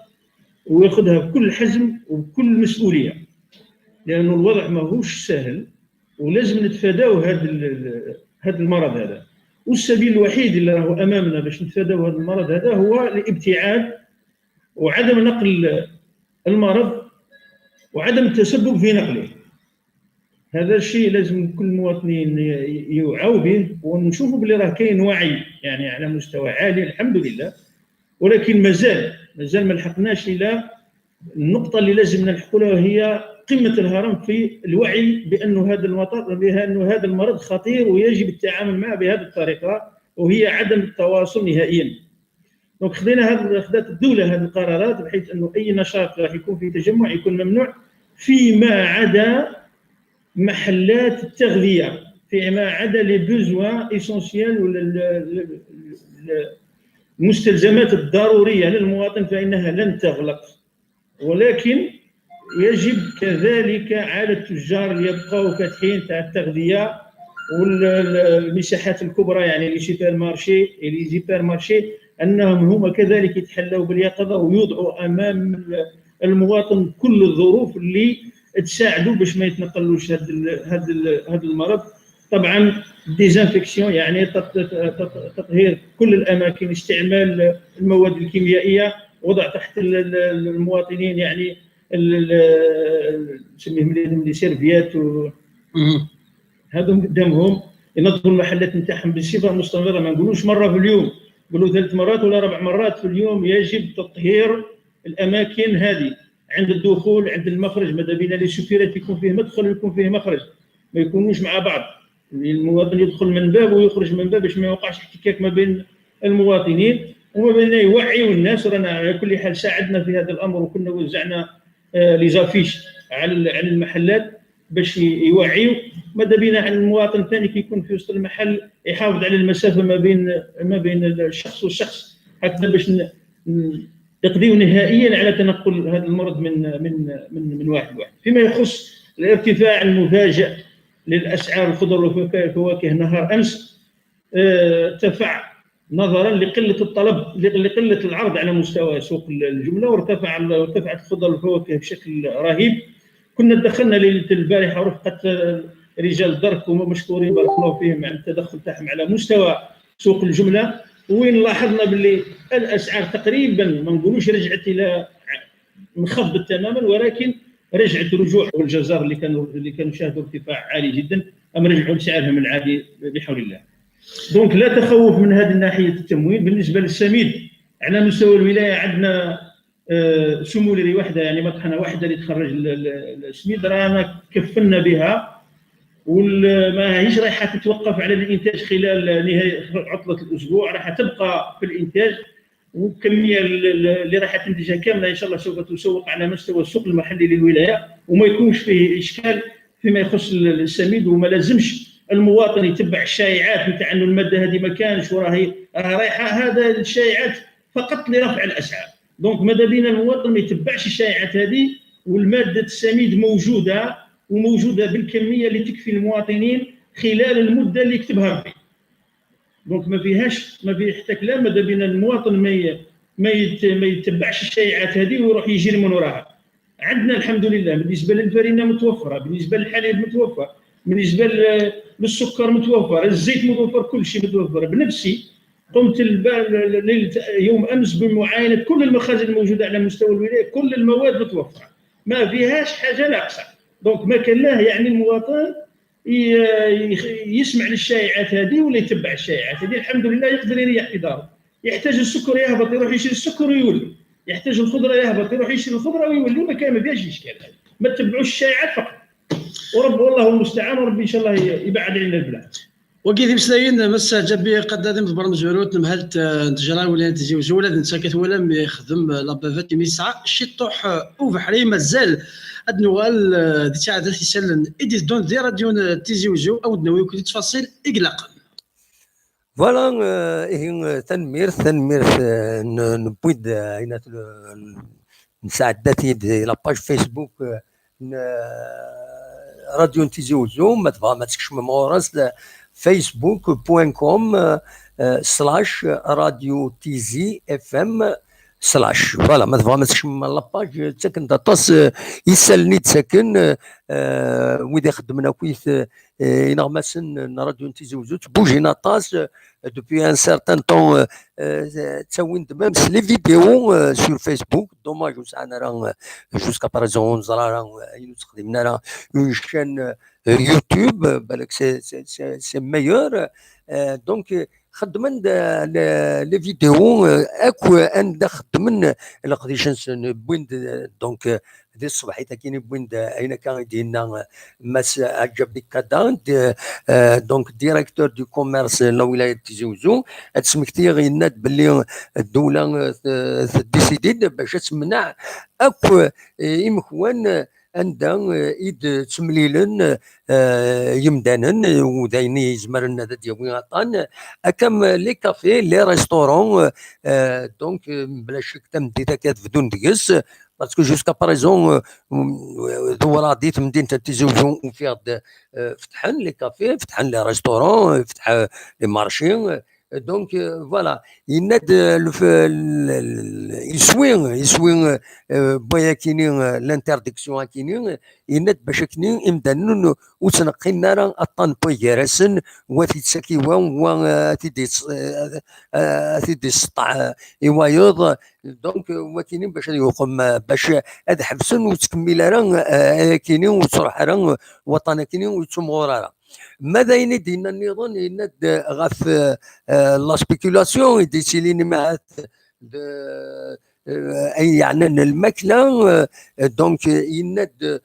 ويأخذها بكل حزم وبكل مسؤولية، لأن الوضع ماهوش سهل، ولازم نتفاداو هذا ال-، هذا المرض هذا. والسبيل الوحيد اللي راهو أمامنا باش نتفاداو هذا المرض هذا هو الابتعاد وعدم نقل المرض وعدم التسبب في نقله. هذا الشيء لازم كل المواطنين ي-، يوعوا به، ونشوفوا بلي راه كاين وعي، يعني، على مستوى عالي الحمد لله، ولكن مازال، مازال ما لحقناش إلى النقطة اللي لازم نلحقوا لها، هي قمة الهرم في الوعي بأنه هذا المطر، بأنه هذا المرض خطير ويجب التعامل معه بهذه الطريقة، وهي عدم التواصل نهائيا. دونك خدينا هذا، خدات الدولة هذه القرارات بحيث أنه أي نشاط راح يكون فيه تجمع يكون ممنوع، فيما عدا محلات التغذية، فيما عدا les besoins essentiels ولا ال-، ال-، ال-، المستلزمات الضرورية للمواطن فإنها لن تغلق، ولكن يجب كذلك على التجار اللي يبقاو فاتحين تاع التغذية والمساحات الكبرى، يعني les supermarchés، les hypermarchés، أنهم هما كذلك يتحلوا باليقظة ويوضعوا أمام المواطن كل الظروف اللي تساعدوا باش ما يتنقلوش هذا ال-، هذا ال-، هذا المرض. طبعا، ديزانفكسيون، يعني تط- تط- تطهير كل الاماكن، استعمال المواد الكيميائيه، وضع تحت ال- ال- المواطنين، يعني ال- ال- نسميهم اليوم لي سيرفيات و- هذم قدامهم، ينظفوا المحلات نتاعهم بصفه مستمره، ما نقولوش مره في اليوم، نقولوا ثلاث مرات ولا اربع مرات في اليوم يجب تطهير الاماكن هذه، عند الدخول، عند المخرج، ماذا بينا لي سوفيرات يكون فيه مدخل ويكون فيه مخرج، ما يكونوش مع بعض. المواطن يدخل من باب ويخرج من باب باش ما يوقعش احتكاك ما بين المواطنين، وما بين يوعيوا الناس. رانا على كل حال ساعدنا في هذا الامر، وكنا وزعنا لي زافيش على ال- على المحلات باش ي- يوعيوا. ماذا بينا على المواطن الثاني كي يكون في وسط المحل يحافظ على المسافه ما بين ما بين الشخص والشخص، حتى باش ن- ن- يقضيوا نهائيا على تنقل هذا المرض من من من من واحد لواحد. فيما يخص الارتفاع المفاجئ للاسعار الخضر والفواكه نهار امس، آه، ارتفع نظرا لقله الطلب، لقله العرض على مستوى سوق الجمله، وارتفع ارتفعت الخضر والفواكه بشكل رهيب. كنا دخلنا ليله البارحه رفقه رجال الدرك، وهم مشكورين بارك الله فيهم على التدخل تاعهم على مستوى سوق الجمله، وين لاحظنا باللي الاسعار تقريبا، ما نقولوش رجعت الى، انخفضت تماما، ولكن رجعت رجوع، والجزار اللي كانوا اللي كانوا شاهدوا ارتفاع عالي جدا، هم رجعوا لسعرهم العادي بحول الله. دونك لا تخوف من هذه الناحيه التمويل. بالنسبه للسميد، على مستوى الولايه عندنا آه، سمولري واحده، يعني مطحنه واحده اللي تخرج ال- ال- السميد، رانا كفلنا بها، وما هيش رايحه تتوقف على الانتاج خلال نهايه عطله الاسبوع، راح تبقى في الانتاج، والكميه ال- ال- اللي راح تنتجها كامله ان شاء الله سوف تسوق على مستوى السوق المحلي للولايه، وما يكونش فيه اشكال فيما يخص ال- السميد، وما لازمش المواطن يتبع الشائعات نتاع انه الماده هذه ما كانش وراهي راهي رايحه. هذا الشائعات فقط لرفع الاسعار. دونك ماذا بينا المواطن ما يتبعش الشائعات هذه، والماده السميد موجوده، وموجوده بالكميه اللي تكفي المواطنين خلال المده اللي يكتبها ربي. دونك ما فيهاش ما فيه حتى كلام. ماذا بينا المواطن ما ي- ما يت- ما يتبعش الشائعات هذه ويروح يجري من وراها. عندنا الحمد لله بالنسبه للفرينه متوفره، بالنسبه للحليب متوفر، بالنسبه ل- للسكر متوفر، الزيت متوفر، كل شيء متوفر. بنفسي قمت الب- ال- ال- ليلة يوم امس بمعاينه كل المخازن الموجوده على مستوى الولايه، كل المواد متوفره، ما فيهاش حاجه ناقصه. دونك ما كان لاه يعني المواطن ي- يخ- يسمع للشائعات هذه ولا يتبع الشائعات هذه. الحمد لله يقدر يريح في داره. يحتاج السكر يهبط يروح يشري السكر ويولي، يحتاج الخضره يهبط يروح يشري الخضره ويولي، ما كان ما فيهاش اشكال. ما تتبعوش الشائعات فقط. ورب والله المستعان، وربي ان شاء الله ي- يبعد علينا البلاء. وكي تمسلاين مس جابي قد هذا مضبر مزورو تنمهلت، آه، نتجرى ولا نتزي وزولة نتساكت ولا ميخدم، آه، لابافات ميسعى شي طوح، آه، وبحري مازال. ادنوال، آه، دي تعدى تسلن ادي دون دي راديو ن- تيزي وزو او دنوي كل تفاصيل اقلاق. Voilà, euh, et, euh, تنميرت تنميرت, euh, n- نبويد, euh, عينات ال- نساعدتي دي la page Facebook, euh, ن- راديو تيزي وزو. ما تبغى ما تكشم مغورس, facebook.com, euh, slash radio tizifm slash. Voilà, ما تبغى ما تكشم la page تكن داطاس, euh, يسالني تسكن, euh, ويدي خدمنا كويس, euh, إنغماسن راديو تيزي وزو تبوجي ناطاس, euh, depuis un certain temps, euh, euh, تساوين même les vidéos, euh, sur Facebook. Dommage وسعنا راه jusqu'à présent نزرا راه ينو تخدمنا راه une chaîne, euh, YouTube, euh, بالك c'est c'est c'est c'est meilleur. Euh, donc, euh, خدمن د- ل- les vidéos, euh, اكو عند خدمن القديشن سن بوين د- donc, euh, دي الصباح تاكيني بوين د- اين كان يدينا, آه، ماس عجب ديك كادان, دي- آه، donc directeur du commerce, آه، la ولايه تيزي وزو. هاد سمكتي غينات باللي الدوله, آه، ت- تديسيدي باش تمنع اكو, آه، يمكوان, آه، عندها, آه، ايد تمليلن, آه، يمدانن, آه، ودايني يزمرن هذا ديوي غطان, اكم les cafés, les restaurants, آه، donc, آه، بلا شك تم دي تاكات بدون دقس, parce que jusqu'à présent, euh, euh, دورة ديت مدينة تيزي وزو وفيها د- آه، فتحن les cafés, فتحن les restaurants, آه، فتح, آه، les marchés, آه، Donc, euh, voilà, yenna-d, euh, le f- l- l- yeswi, yeswi, euh, euh, wayakini, euh, l'interdiction akini, yenna-d bac akini imdanen ur ttneqqilen ara aṭṭan n way gar-asen, wa t-yettakiwa, wa, euh, ad t-id-yes- euh, euh, ad t-id-yesseṭṭeɛ, euh, i wayeḍ. Donc, euh, wakini bac ad yuqem, euh, bac ad ḥebsen ur ttkemmil ara, euh, ayakini ur ttruḥ ara, euh, waṭṭan akini ur yettumɣur ara. Ma d ayen i d-yenna nniḍen, yenna-d ɣef, euh, euh, la spéculation i d-yettilin, imahat d, euh, ayen yeɛnan lmakla, euh, donc, euh, yenna-d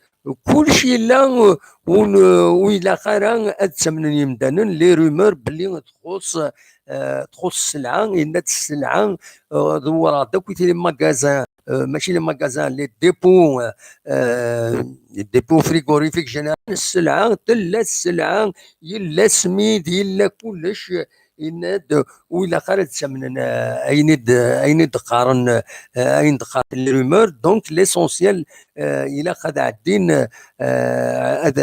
kullec yella, euh, ur n- ur ilaq ara ad ttamnen yimdanen, les rumeurs belli txuṣ, euh, txuṣ sselɛa, yenna-d sselɛa, euh, dewwreɣ-d akk i les magasins, euh, mačči les magasins, les dépôts, euh, euh, les dépôts frigorifiques général, sselɛa, tella sselɛa, yella smid, yella kullec, yenna-d ur ilaq ara ad ttamnen, euh, ayen i d- ayen i d-qqaren, euh, ayen d-qqaren les rumeurs. Donc, l'essentiel, euh, ilaq ad ɛeddin, euh, ad,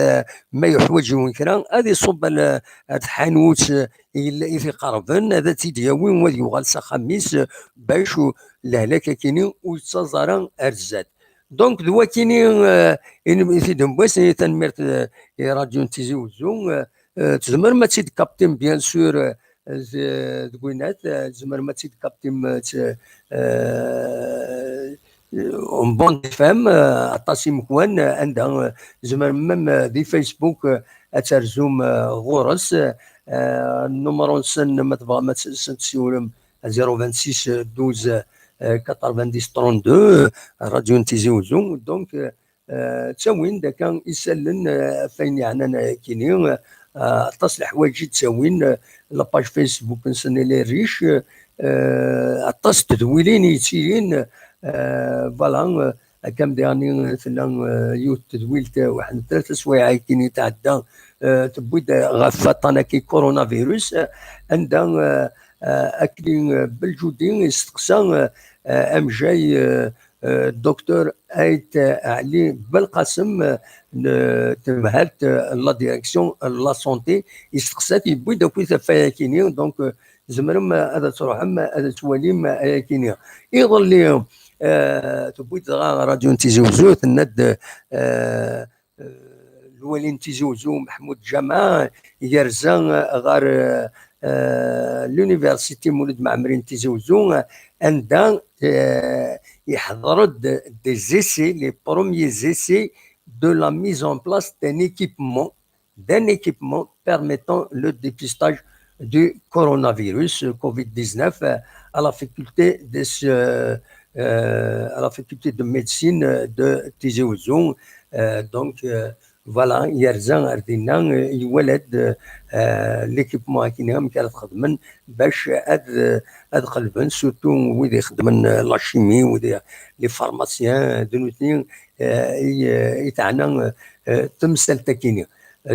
ma yuḥwaǧ yiwen kra, ad iṣubb al- ar tḥanut, euh, i i t-iqerben, ad tt-id-yawi, ad yuɣal s axxam-is, euh, bac u- lehlak akini ur yettaẓ ara ar zdat. Donc, d wakini, euh, i n- i t-id-newwas, i tanemmirt, euh, i Radio n Tizi Uzzu, euh, euh, tzemrem ad tt-id-kaptim, bien sûr, euh, z- deg winat, euh, tzemrem ad tt-id-kaptim, euh, tt- euh, en bande F M, euh, aṭas imekwan, euh, anda, euh, tzemrem même, euh, di Facebook, euh, ad terzum, euh, ɣur-s, euh, numéro-nsen, ma tebɣam ad s- ad sen-tessiwlem, zéro vingt-six douze, euh, quatre-vingt-dix trente-deux, euh, Radio n Tizi Uzzu. Donc, euh, euh, ttawin-d akka isallen, euh, ɣef wayen yeɛnan ayakini, euh, aṭas leḥwayeǧ i ttawin, euh, la page Facebook-nsen elle est riche, euh, aṭas n tedwilin yettilin, euh, voilà, euh, akka am diɣen tella, euh, yiwet n tedwilt, euh, waḥed n tlata swayeɛ ayakini tɛedda, euh, tewwi-d ɣef waṭṭan-agi coronavirus, euh, anda, euh, euh, akli, euh, Beljudi yesteqsa, euh, euh, amejjay, euh, euh, docteur Ait Ali Belqasem, euh, n temhalt, euh, la direction, euh, la santé, yesteqsa-t, yewwi-d akk i tafayakini, donc, euh, tzemrem, euh, ad tṛuḥem, euh, ad twalim, euh, ayakini. Iḍelli, euh, tewwi-d dɣa Radio n Tizi Uzzu, tenna-d, euh, euh, lwali n Tizi Uzzu, Meḥmud Ǧama, yerza, euh, ɣer, euh, euh, l'université Mulud Mɛemmri n Tizi Uzzu, euh, anda, euh, iḥḍer-d des essais, les premiers essais de la mise en place d'un équipement, d'un équipement permettant le dépistage du coronavirus, euh, covid dix-neuf, euh, à la faculté de, euh, euh, à la faculté de médecine, euh, de Tizi Uzzu. Euh, donc, euh, voilà, yerza ar dinna, euh, iwala-d, euh, l'équipement akini amek ara t-xedmen bac ad, euh, ad qelben, surtout wid ixeddmen, euh, la chimie, wid i- les pharmaciens, d nutni, euh, i, euh, i teɛna, euh, euh, temsalt akini.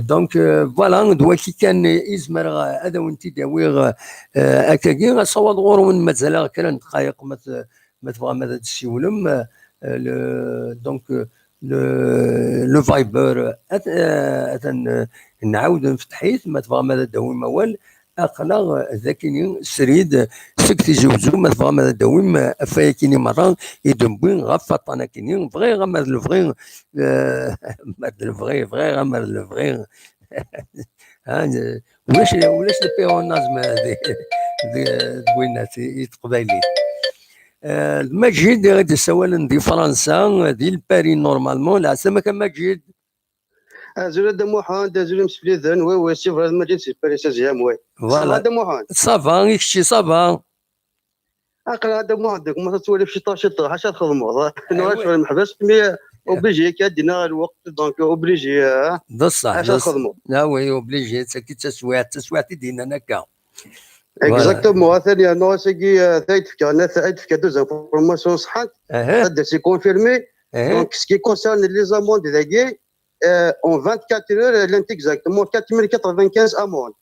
Donc, euh, voilà, d waki kan i zemreɣ ad awen-t-id-awiɣ, euh, akkagi. Asawaḍ ɣur-wen mazal-aɣ kra n ddqayeq, ma t- ma tebɣam ad d-tessiwlem, euh, le, donc, euh, le, le Viber, euh, at- euh, atan, euh, nɛawed nfetḥ-it, ma tebɣam ad d-tawim awal, aql-aɣ, euh, dakini srid, euh, seg Tizi Uzzu, ma tebɣam ad d-tawim, euh, ɣef wayakini merra i d-newwi ɣef waṭṭan-akini. Bɣiɣ ama d lebɣi, euh, ama d lebɣi, bɣiɣ ama d lebɣi. Ha, n- ulac, ulac le pléonasme di, di, di winat i, i teqbaylit. Euh, d Maǧid i ɣ-d-issawalen di Fransa, di Lpari normalement. Lɛeslama-k a Maǧid. Azul a Dda Muḥend, azul imsefliden, oui, oui, c'est vrai, d Maǧid si Paris seizième, oui. Voilà. Ça va, Dda Muḥend? Ça va, i kečči, ça va? Aql-aɣ a Dda Muḥend, commence ad twaliḍ ciṭṭa ciṭṭa, ḥaca txedmeḍ. Nuɣal ccɣel meḥbas, mais obligé akka ad d-inaɣ lweqt, donc obligé, ah. D ṣṣeḥ, ḥaca txedmeḍ. Ah oui, obligé, d tagi d taswiɛt, d taswiɛt i d-yennan akka. Voilà. Exactement, atan yerna ass-agi, euh, ta ay d-tefka, ay d-tefka deux informations ṣeḥḥant, ad d-as confirmé. Donc, ce qui concerne les amendes dagi, euh, en vingt-quatre heures, llant exactement quatre mille quatre-vingt-quinze amendes.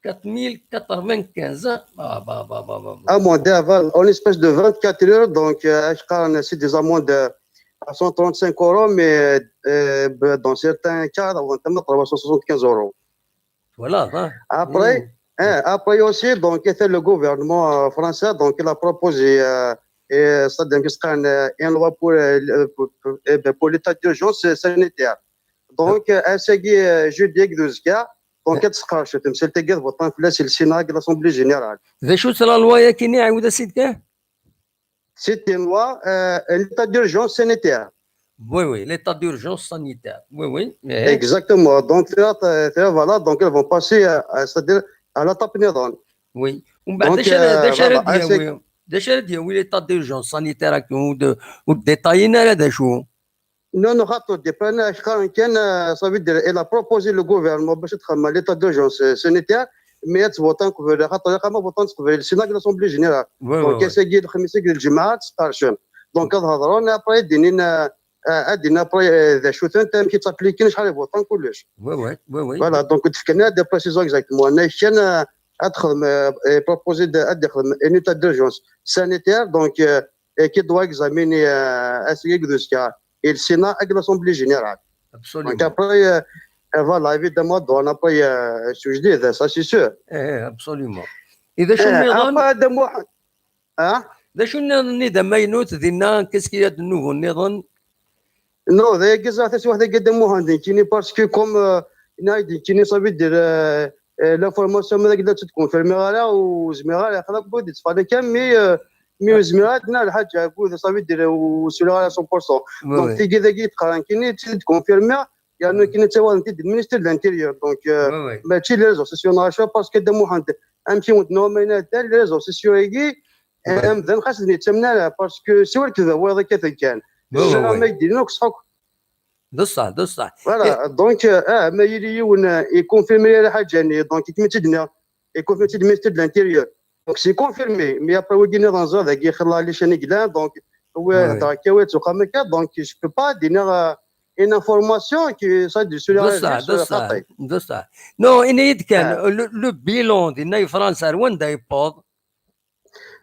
Quatre mille quatre-vingt-quinze, ah, bah, bah, bah, bah, bah. Amende, ah, voilà, en l'espace de vingt-quatre heures, donc, euh, acu qqaren, c'est des amendes, euh, à cent trente-cinq euros, mais, euh, dans certains cas, on atteint trois cent soixante-quinze euros. Voilà, hein. Après, Eh, après aussi, donc, était le gouvernement, euh, français, donc, il a proposé, euh, et, c'est-à-dire, qu'est-ce qu'on, euh, une loi pour, euh, le- pour, pour- eh ben, pour l'état d'urgence, euh, sanitaire. Donc, euh, ass-agi, euh, jeudi-agi d uzekka, donc, ad tesqerrec temsalt-agi, ad votan fell-as le Sénat de l'Assemblée générale. D acu-tt la loi-agi-nni, ɛiwed-as-id kan? C'est une loi, euh, l'état d'urgence sanitaire. Oui, oui, l'état d'urgence sanitaire. Oui, oui. Exactement. Donc, là, euh, voilà, donc elles vont passer, euh, c'est-à-dire à l'étape nniḍen. Oui. ومن بعد، donc, اش اش غادي يهوي؟ اش غادي يهوي l'état d'urgence sanitaire هكا؟ وديتايينا على ذا شو؟ Non, non, خاطر ديبانا كان، كان، آه، ça veut dire, il a proposé le gouvernement باش تخمم l'état d'urgence, euh, sanitaire, mais تفوتان قبل، خاطر ما فوتان قبل le Sénat de l'Assemblée générale. Donc, ass-agi, lxemisa d lǧemɛa, ad sqercen. Donc, ad hedṛen, après, ad d-inin, euh, euh, ad d-inin, après, euh, d acu-tent, amek i ttapplikin, acḥal i votan, kullec. Oui, oui, oui, oui. Voilà, donc, d-fkan des précisions exactement. Anna kan, euh, ad texdem, euh, euh, proposer de, ad texdem un état d'urgence sanitaire, donc, euh, et qui doit examiner, euh, ass-agi d uzekka, et le Sénat et l'Assemblée générale. Absolument. Donc après, euh, euh, voilà, évidemment, donc après, euh, c'est ce que je dis, ça c'est sûr. Eh, absolument. Et d acu nniḍen? Après, de moi, hein? D acu nniḍen i d amaynut dinna, qu'est-ce qu'il y a de nouveau nniḍen? Non, d ayagi ẓriɣ taswiɛt-agi, Dda Muḥend, nekkini, parce que comme, euh, nekkini, ça veut dire, euh, euh, l'information ma d-tt-id-confirmiɣ ara, ur zmireɣ ara, xla wid yettfalin kan, mais, euh, mais ur zmireɣ ara ad d-nniɣ lḥaǧa, ça veut dire, ur sliɣ ara cent pour cent. Donc, tigi dagi teqqar nekkini, tt-id-confirmiɣ, yernu nekkini ttawaḍen-t-id le ministère de l'Intérieur. Donc, euh, mačči les réseaux sociaux neɣ acu, parce que Dda Muḥend, amek i wen-d-nniɣ ma yenna, les réseaux sociaux-agi, amdan xas d-yettamen ara, parce que siwa lekdeb wayeḍ akka kan. Jamais i d-ilin akk ṣṣeḥ akk. D ṣṣeḥ, d ṣṣeḥ. Voilà, donc, euh, ah, ma yili yiwen, euh, ikonfirmi ara lḥaǧa-nni, donc, i kem-tt-id-nniɣ, ikonfirmi-tt-id ministre de l'Intérieur. Donc, c'est confirmé. Mais après, wagi nniḍen ẓriɣ dagi xilla les chaînes i yellan, donc, wa hḍer akka, wa yettuqam akka, donc, je peux pas donner, euh, une information qui, ça, de sur les D réseaux, ṣṣeḥ, d sur ṣṣeḥ, xaṭi. D ṣṣeḥ. Non, ini-yi-d kan, le, le bilan dinna i Fransa ar wanda yewweḍ?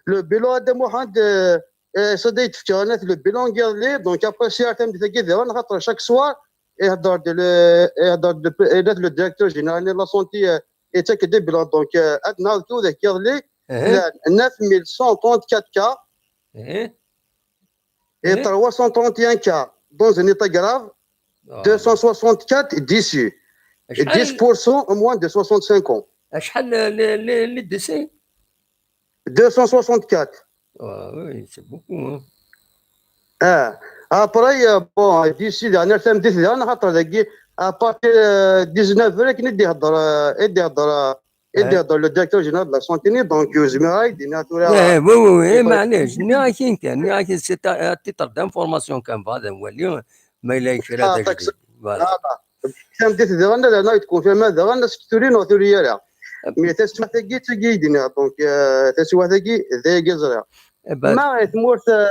Le bilan, a Dda Muḥend, euh, euh, ça d-, tefka le bilan n yiḍelli, donc après, si ar tameddit-agi diɣen, xaṭer chaque soir, ihedder-d le, ihedder-d le, le directeur général de la santé, euh, yettak-d le bilan. Donc, euh, ad nɛawed kan deg yiḍelli, llan neuf mille cent trente-quatre cas et trois cent trente et un cas dans un état grave, deux cent soixante-quatre décès. Et dix pour cent moins de soixante-cinq ans. Acḥal les, les, les décès? Deux cent soixante-quatre. Ah oui, c'est beaucoup, hein. Ah. Après, euh, bon, d'ici dernière semaine, d'ici dernière, xaṭer dagi, à partir, euh, dix-neuf heures, akken i d-ihedder, euh, i d-ihedder, euh, i d-ihedder le directeur général de la santé, donc, ur zmireɣ ara ad d-iniɣ tura. Eh, oui, oui, oui, eh, maɛlic, nniɣ-ak-in kan, nniɣ-ak-in, c'est à, à titre d'information kan, bɣiɣ ad nwali ma yella kra d ajdid. Voilà. Tameddit diɣen, ad nerna ad confirmer diɣen, est-ce que tuli neɣ tuli ara. Mais taswiɛt-agi d tagi i d-nniɣ, donc, euh, taswiɛt-agi d ayagi ẓriɣ. Ma i tmurt, euh,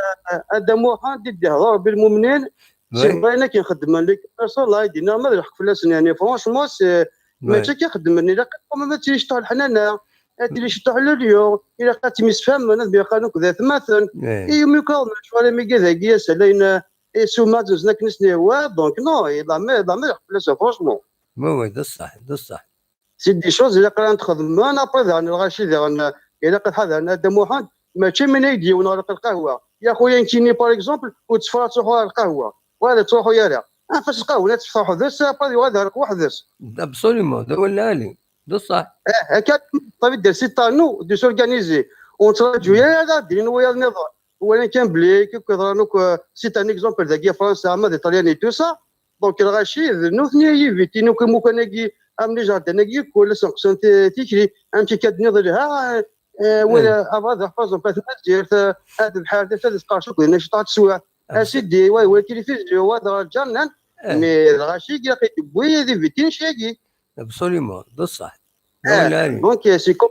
a Dda Muḥend i d-ihder Rebbi lmumnin, c'est vrai akken xeddmen les commerçants, là, i d-nniɣ ma d lḥeqq fell-asen, yani, franchement, c'est, mačči akken xeddmen, ilaq quand même ad tili ciṭuḥ leḥnana, ad tili ciṭuḥ le lion, ilaq ad ttemsefhamen, ad myaqalen akk d atmaten. I umi kan, lecɣal amigi dagi, asalayen, isumaten akken i sen-ihwa, donc non, la mer, la mer, fell-asen, franchement. Oui, oui, d ṣṣeḥ, d ṣṣeḥ. C'est des choses ilaq ara nexdem, après daɣen lɣaci daɣen, ilaq ad ḥadren a Dda Muḥend, mačči min ay d-yiwen ɣer lqahwa. Ya xuya, nekkini, par exemple, ur tteffeɣ ad ttruḥuɣ ɣer lqahwa. Wala ad ttruḥu ara. Anef-as lqahwa, ad teffeɣ weḥd-s, après yuɣal ad iɛreq weḥd-s. Absolument, d awal lɛali. D ṣṣeḥ. Eh, akka, ça veut dire, c'est à nous de s'organiser. Ur nettraǧu ara ad d-inin wiyaḍ nniḍen. Wala kan belli kif yeḍran akk, euh, c'est un exemple dagi Fransa, ma d Iṭalyan et tout ça. Donc, lɣaci, d nutni i yivitin akk imukan-agi, am les jardins-agi, kul ass neqsen ti-, tikli, amek akka d-nniḍ lha, euh, wala, par exemple, at Mazirt, euh, at Bḥar, d acu ad tqerrec akk dinna ciṭuḥ teswiɛt. A sidi, wa, wa tilifizyu, wa dɣa lǧernan, mais lɣaci, ilaq i d-tewwi d ivitin cagi. Absolument, d ṣṣeḥ. Eh, donc, euh, c'est comme,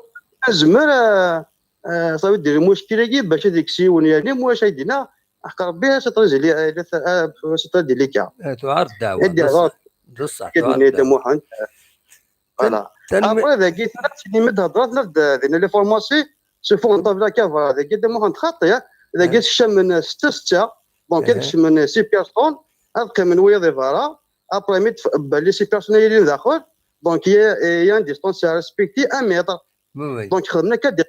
nezmer, euh, euh, ça veut dire, lmuckil-agi, bac ad ikkes yiwen, yani, mwac ay d-yenna, ḥeqq Rebbi, c'est très déli-, euh, c'est très délicat. Tuɛer ddeɛwa, d ṣṣeḥ, d ṣṣeḥ, tuɛer ddeɛwa. Voilà. Après, dagi, tella d-hedreɣ, tella d-, dinna les pharmacies, se font de la cavara, dagi, Dda Muḥend xaṭi, hein. Dagi, skecmen setta setta, donc, ad kecmen six personnes, ad qqimen wiyaḍ di berra, après, mi tf-, belli six personnes i yilin daxel, donc, il y a, il y a une distance à respecter, un mètre. Oui, oui. Donc, xedmen akka des,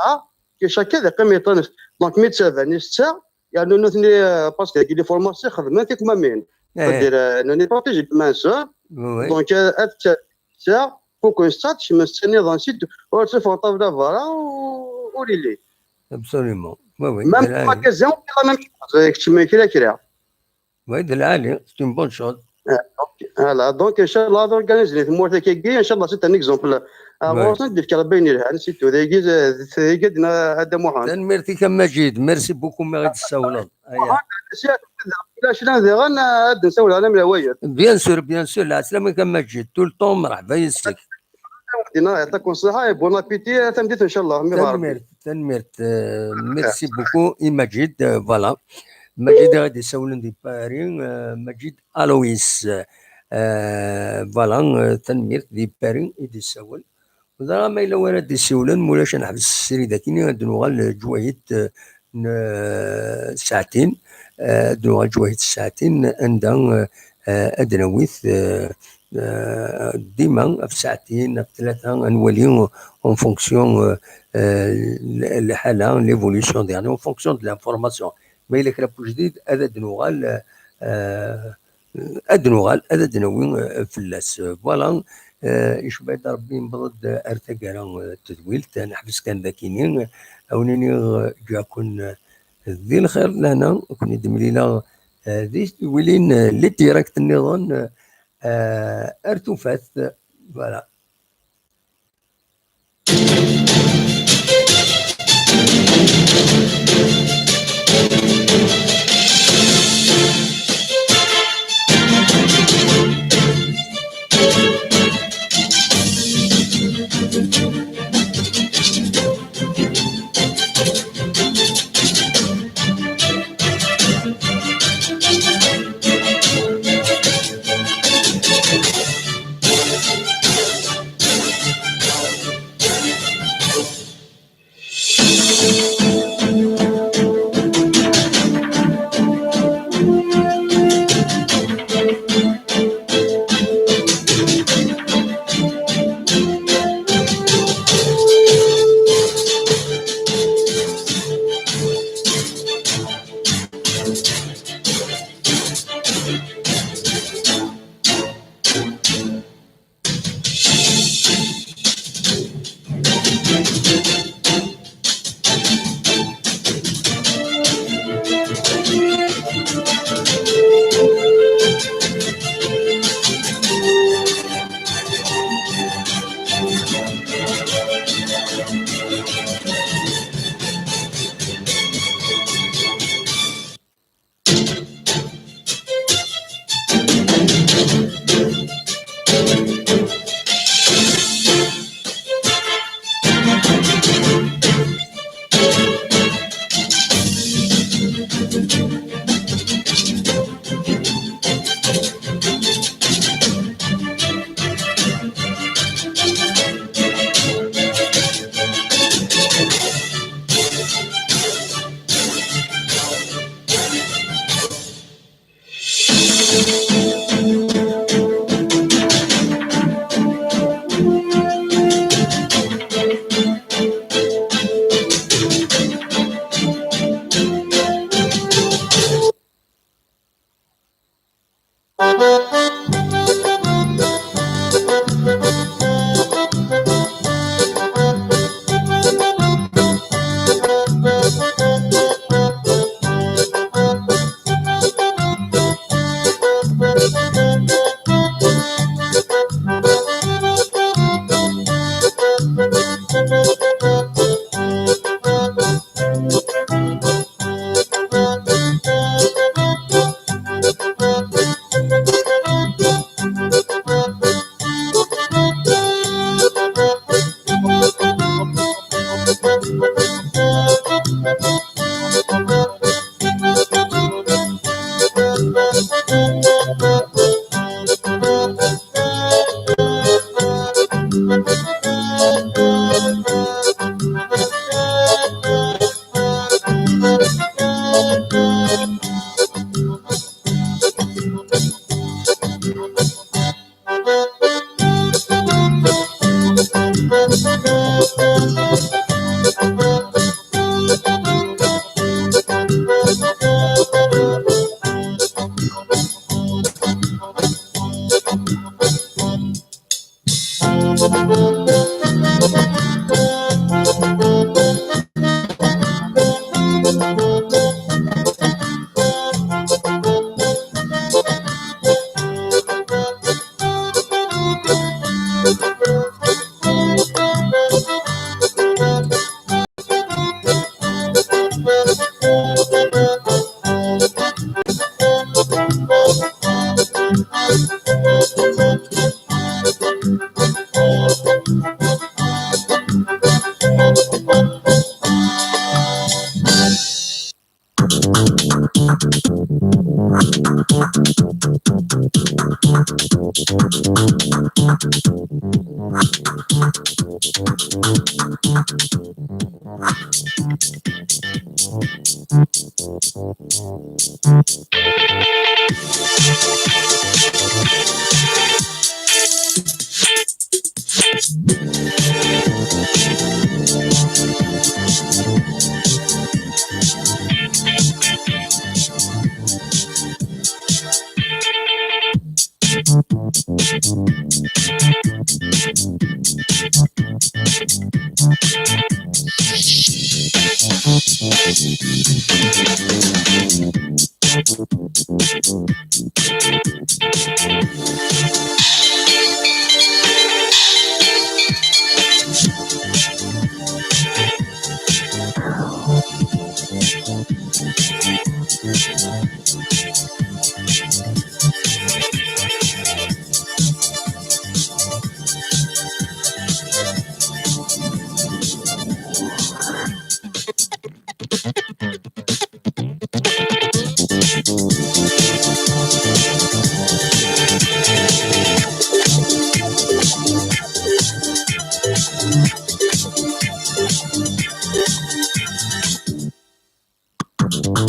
ah, que chacun des premiers temps. Donc, mi d-ttaban, i setta, yernu nutni, euh, parce que les formations xedmen tikmamin. C'est-à-dire, euh, nutni protégés de main, ça. Oui, oui. Donc, euh, ad tt-, ça, faut qu'on start, je me suis mis dans le site, on se fait un table d'avara, ou, ou les. Absolument. Oui, oui. Même pas que c'est la même chose. Avec ce mec-là, qui est là. Oui, de la, c'est une bonne chose. Ah, ok. Voilà, donc, inchallah, ad organiser les mois qui viennent, inchallah, c'est un exemple. Avant, ça, de faire bien, c'est tout. Des guises, euh, c'est des guides, na, Adam Mohamed. Tanemmirt-ik a Majid. Merci beaucoup, merci de ça, voilà. Mohamed, si, la, je l'ai dit, on a, ad nsawel, on a mis la wayette. Bien sûr, bien sûr. La, c'est la même comme Majid. Tout le temps, مرحبا يسك. Dina, يعطيكم الصحة et bon appétit, à samedi, inchallah. Tanemmirt, tanemmirt. Euh, merci beaucoup, i Majid, euh, voilà. Majid ad d-isawlen di Paris, euh, Majid Alois. Euh, voilà, euh, tanemmirt di Paris i d-isawel. Ẓriɣ ma yella wara d-isiwlen, mulac ad neḥbes srid akkin, ad nuɣal, euh, ǧwayet, euh, n, euh, saɛtin, euh, ad nuɣal ǧwayet saɛtin, anda, euh, euh, ad nawit, euh, euh, dima ɣef saɛtin, ɣef tlata, ad nwali en fonction, euh, euh, lḥala, l'évolution, يعني, en fonction de l'information. Ma yella kra n ujdid, ad d-nuɣal, euh, ad d-nuɣal, ad d-nawi, euh, fell-as. Voilà, euh, icba-d Rebbi, newweḍ-d ar taggara, euh, n tedwilt, neḥbes kan dakini, ad wen-iniɣ, euh, ǧǧiɣ-ken, euh, di lxir d lehna, ad ken-id-mlileɣ, euh, di tedwilin, euh, les directs nniḍen, euh, ar tufat, voilà.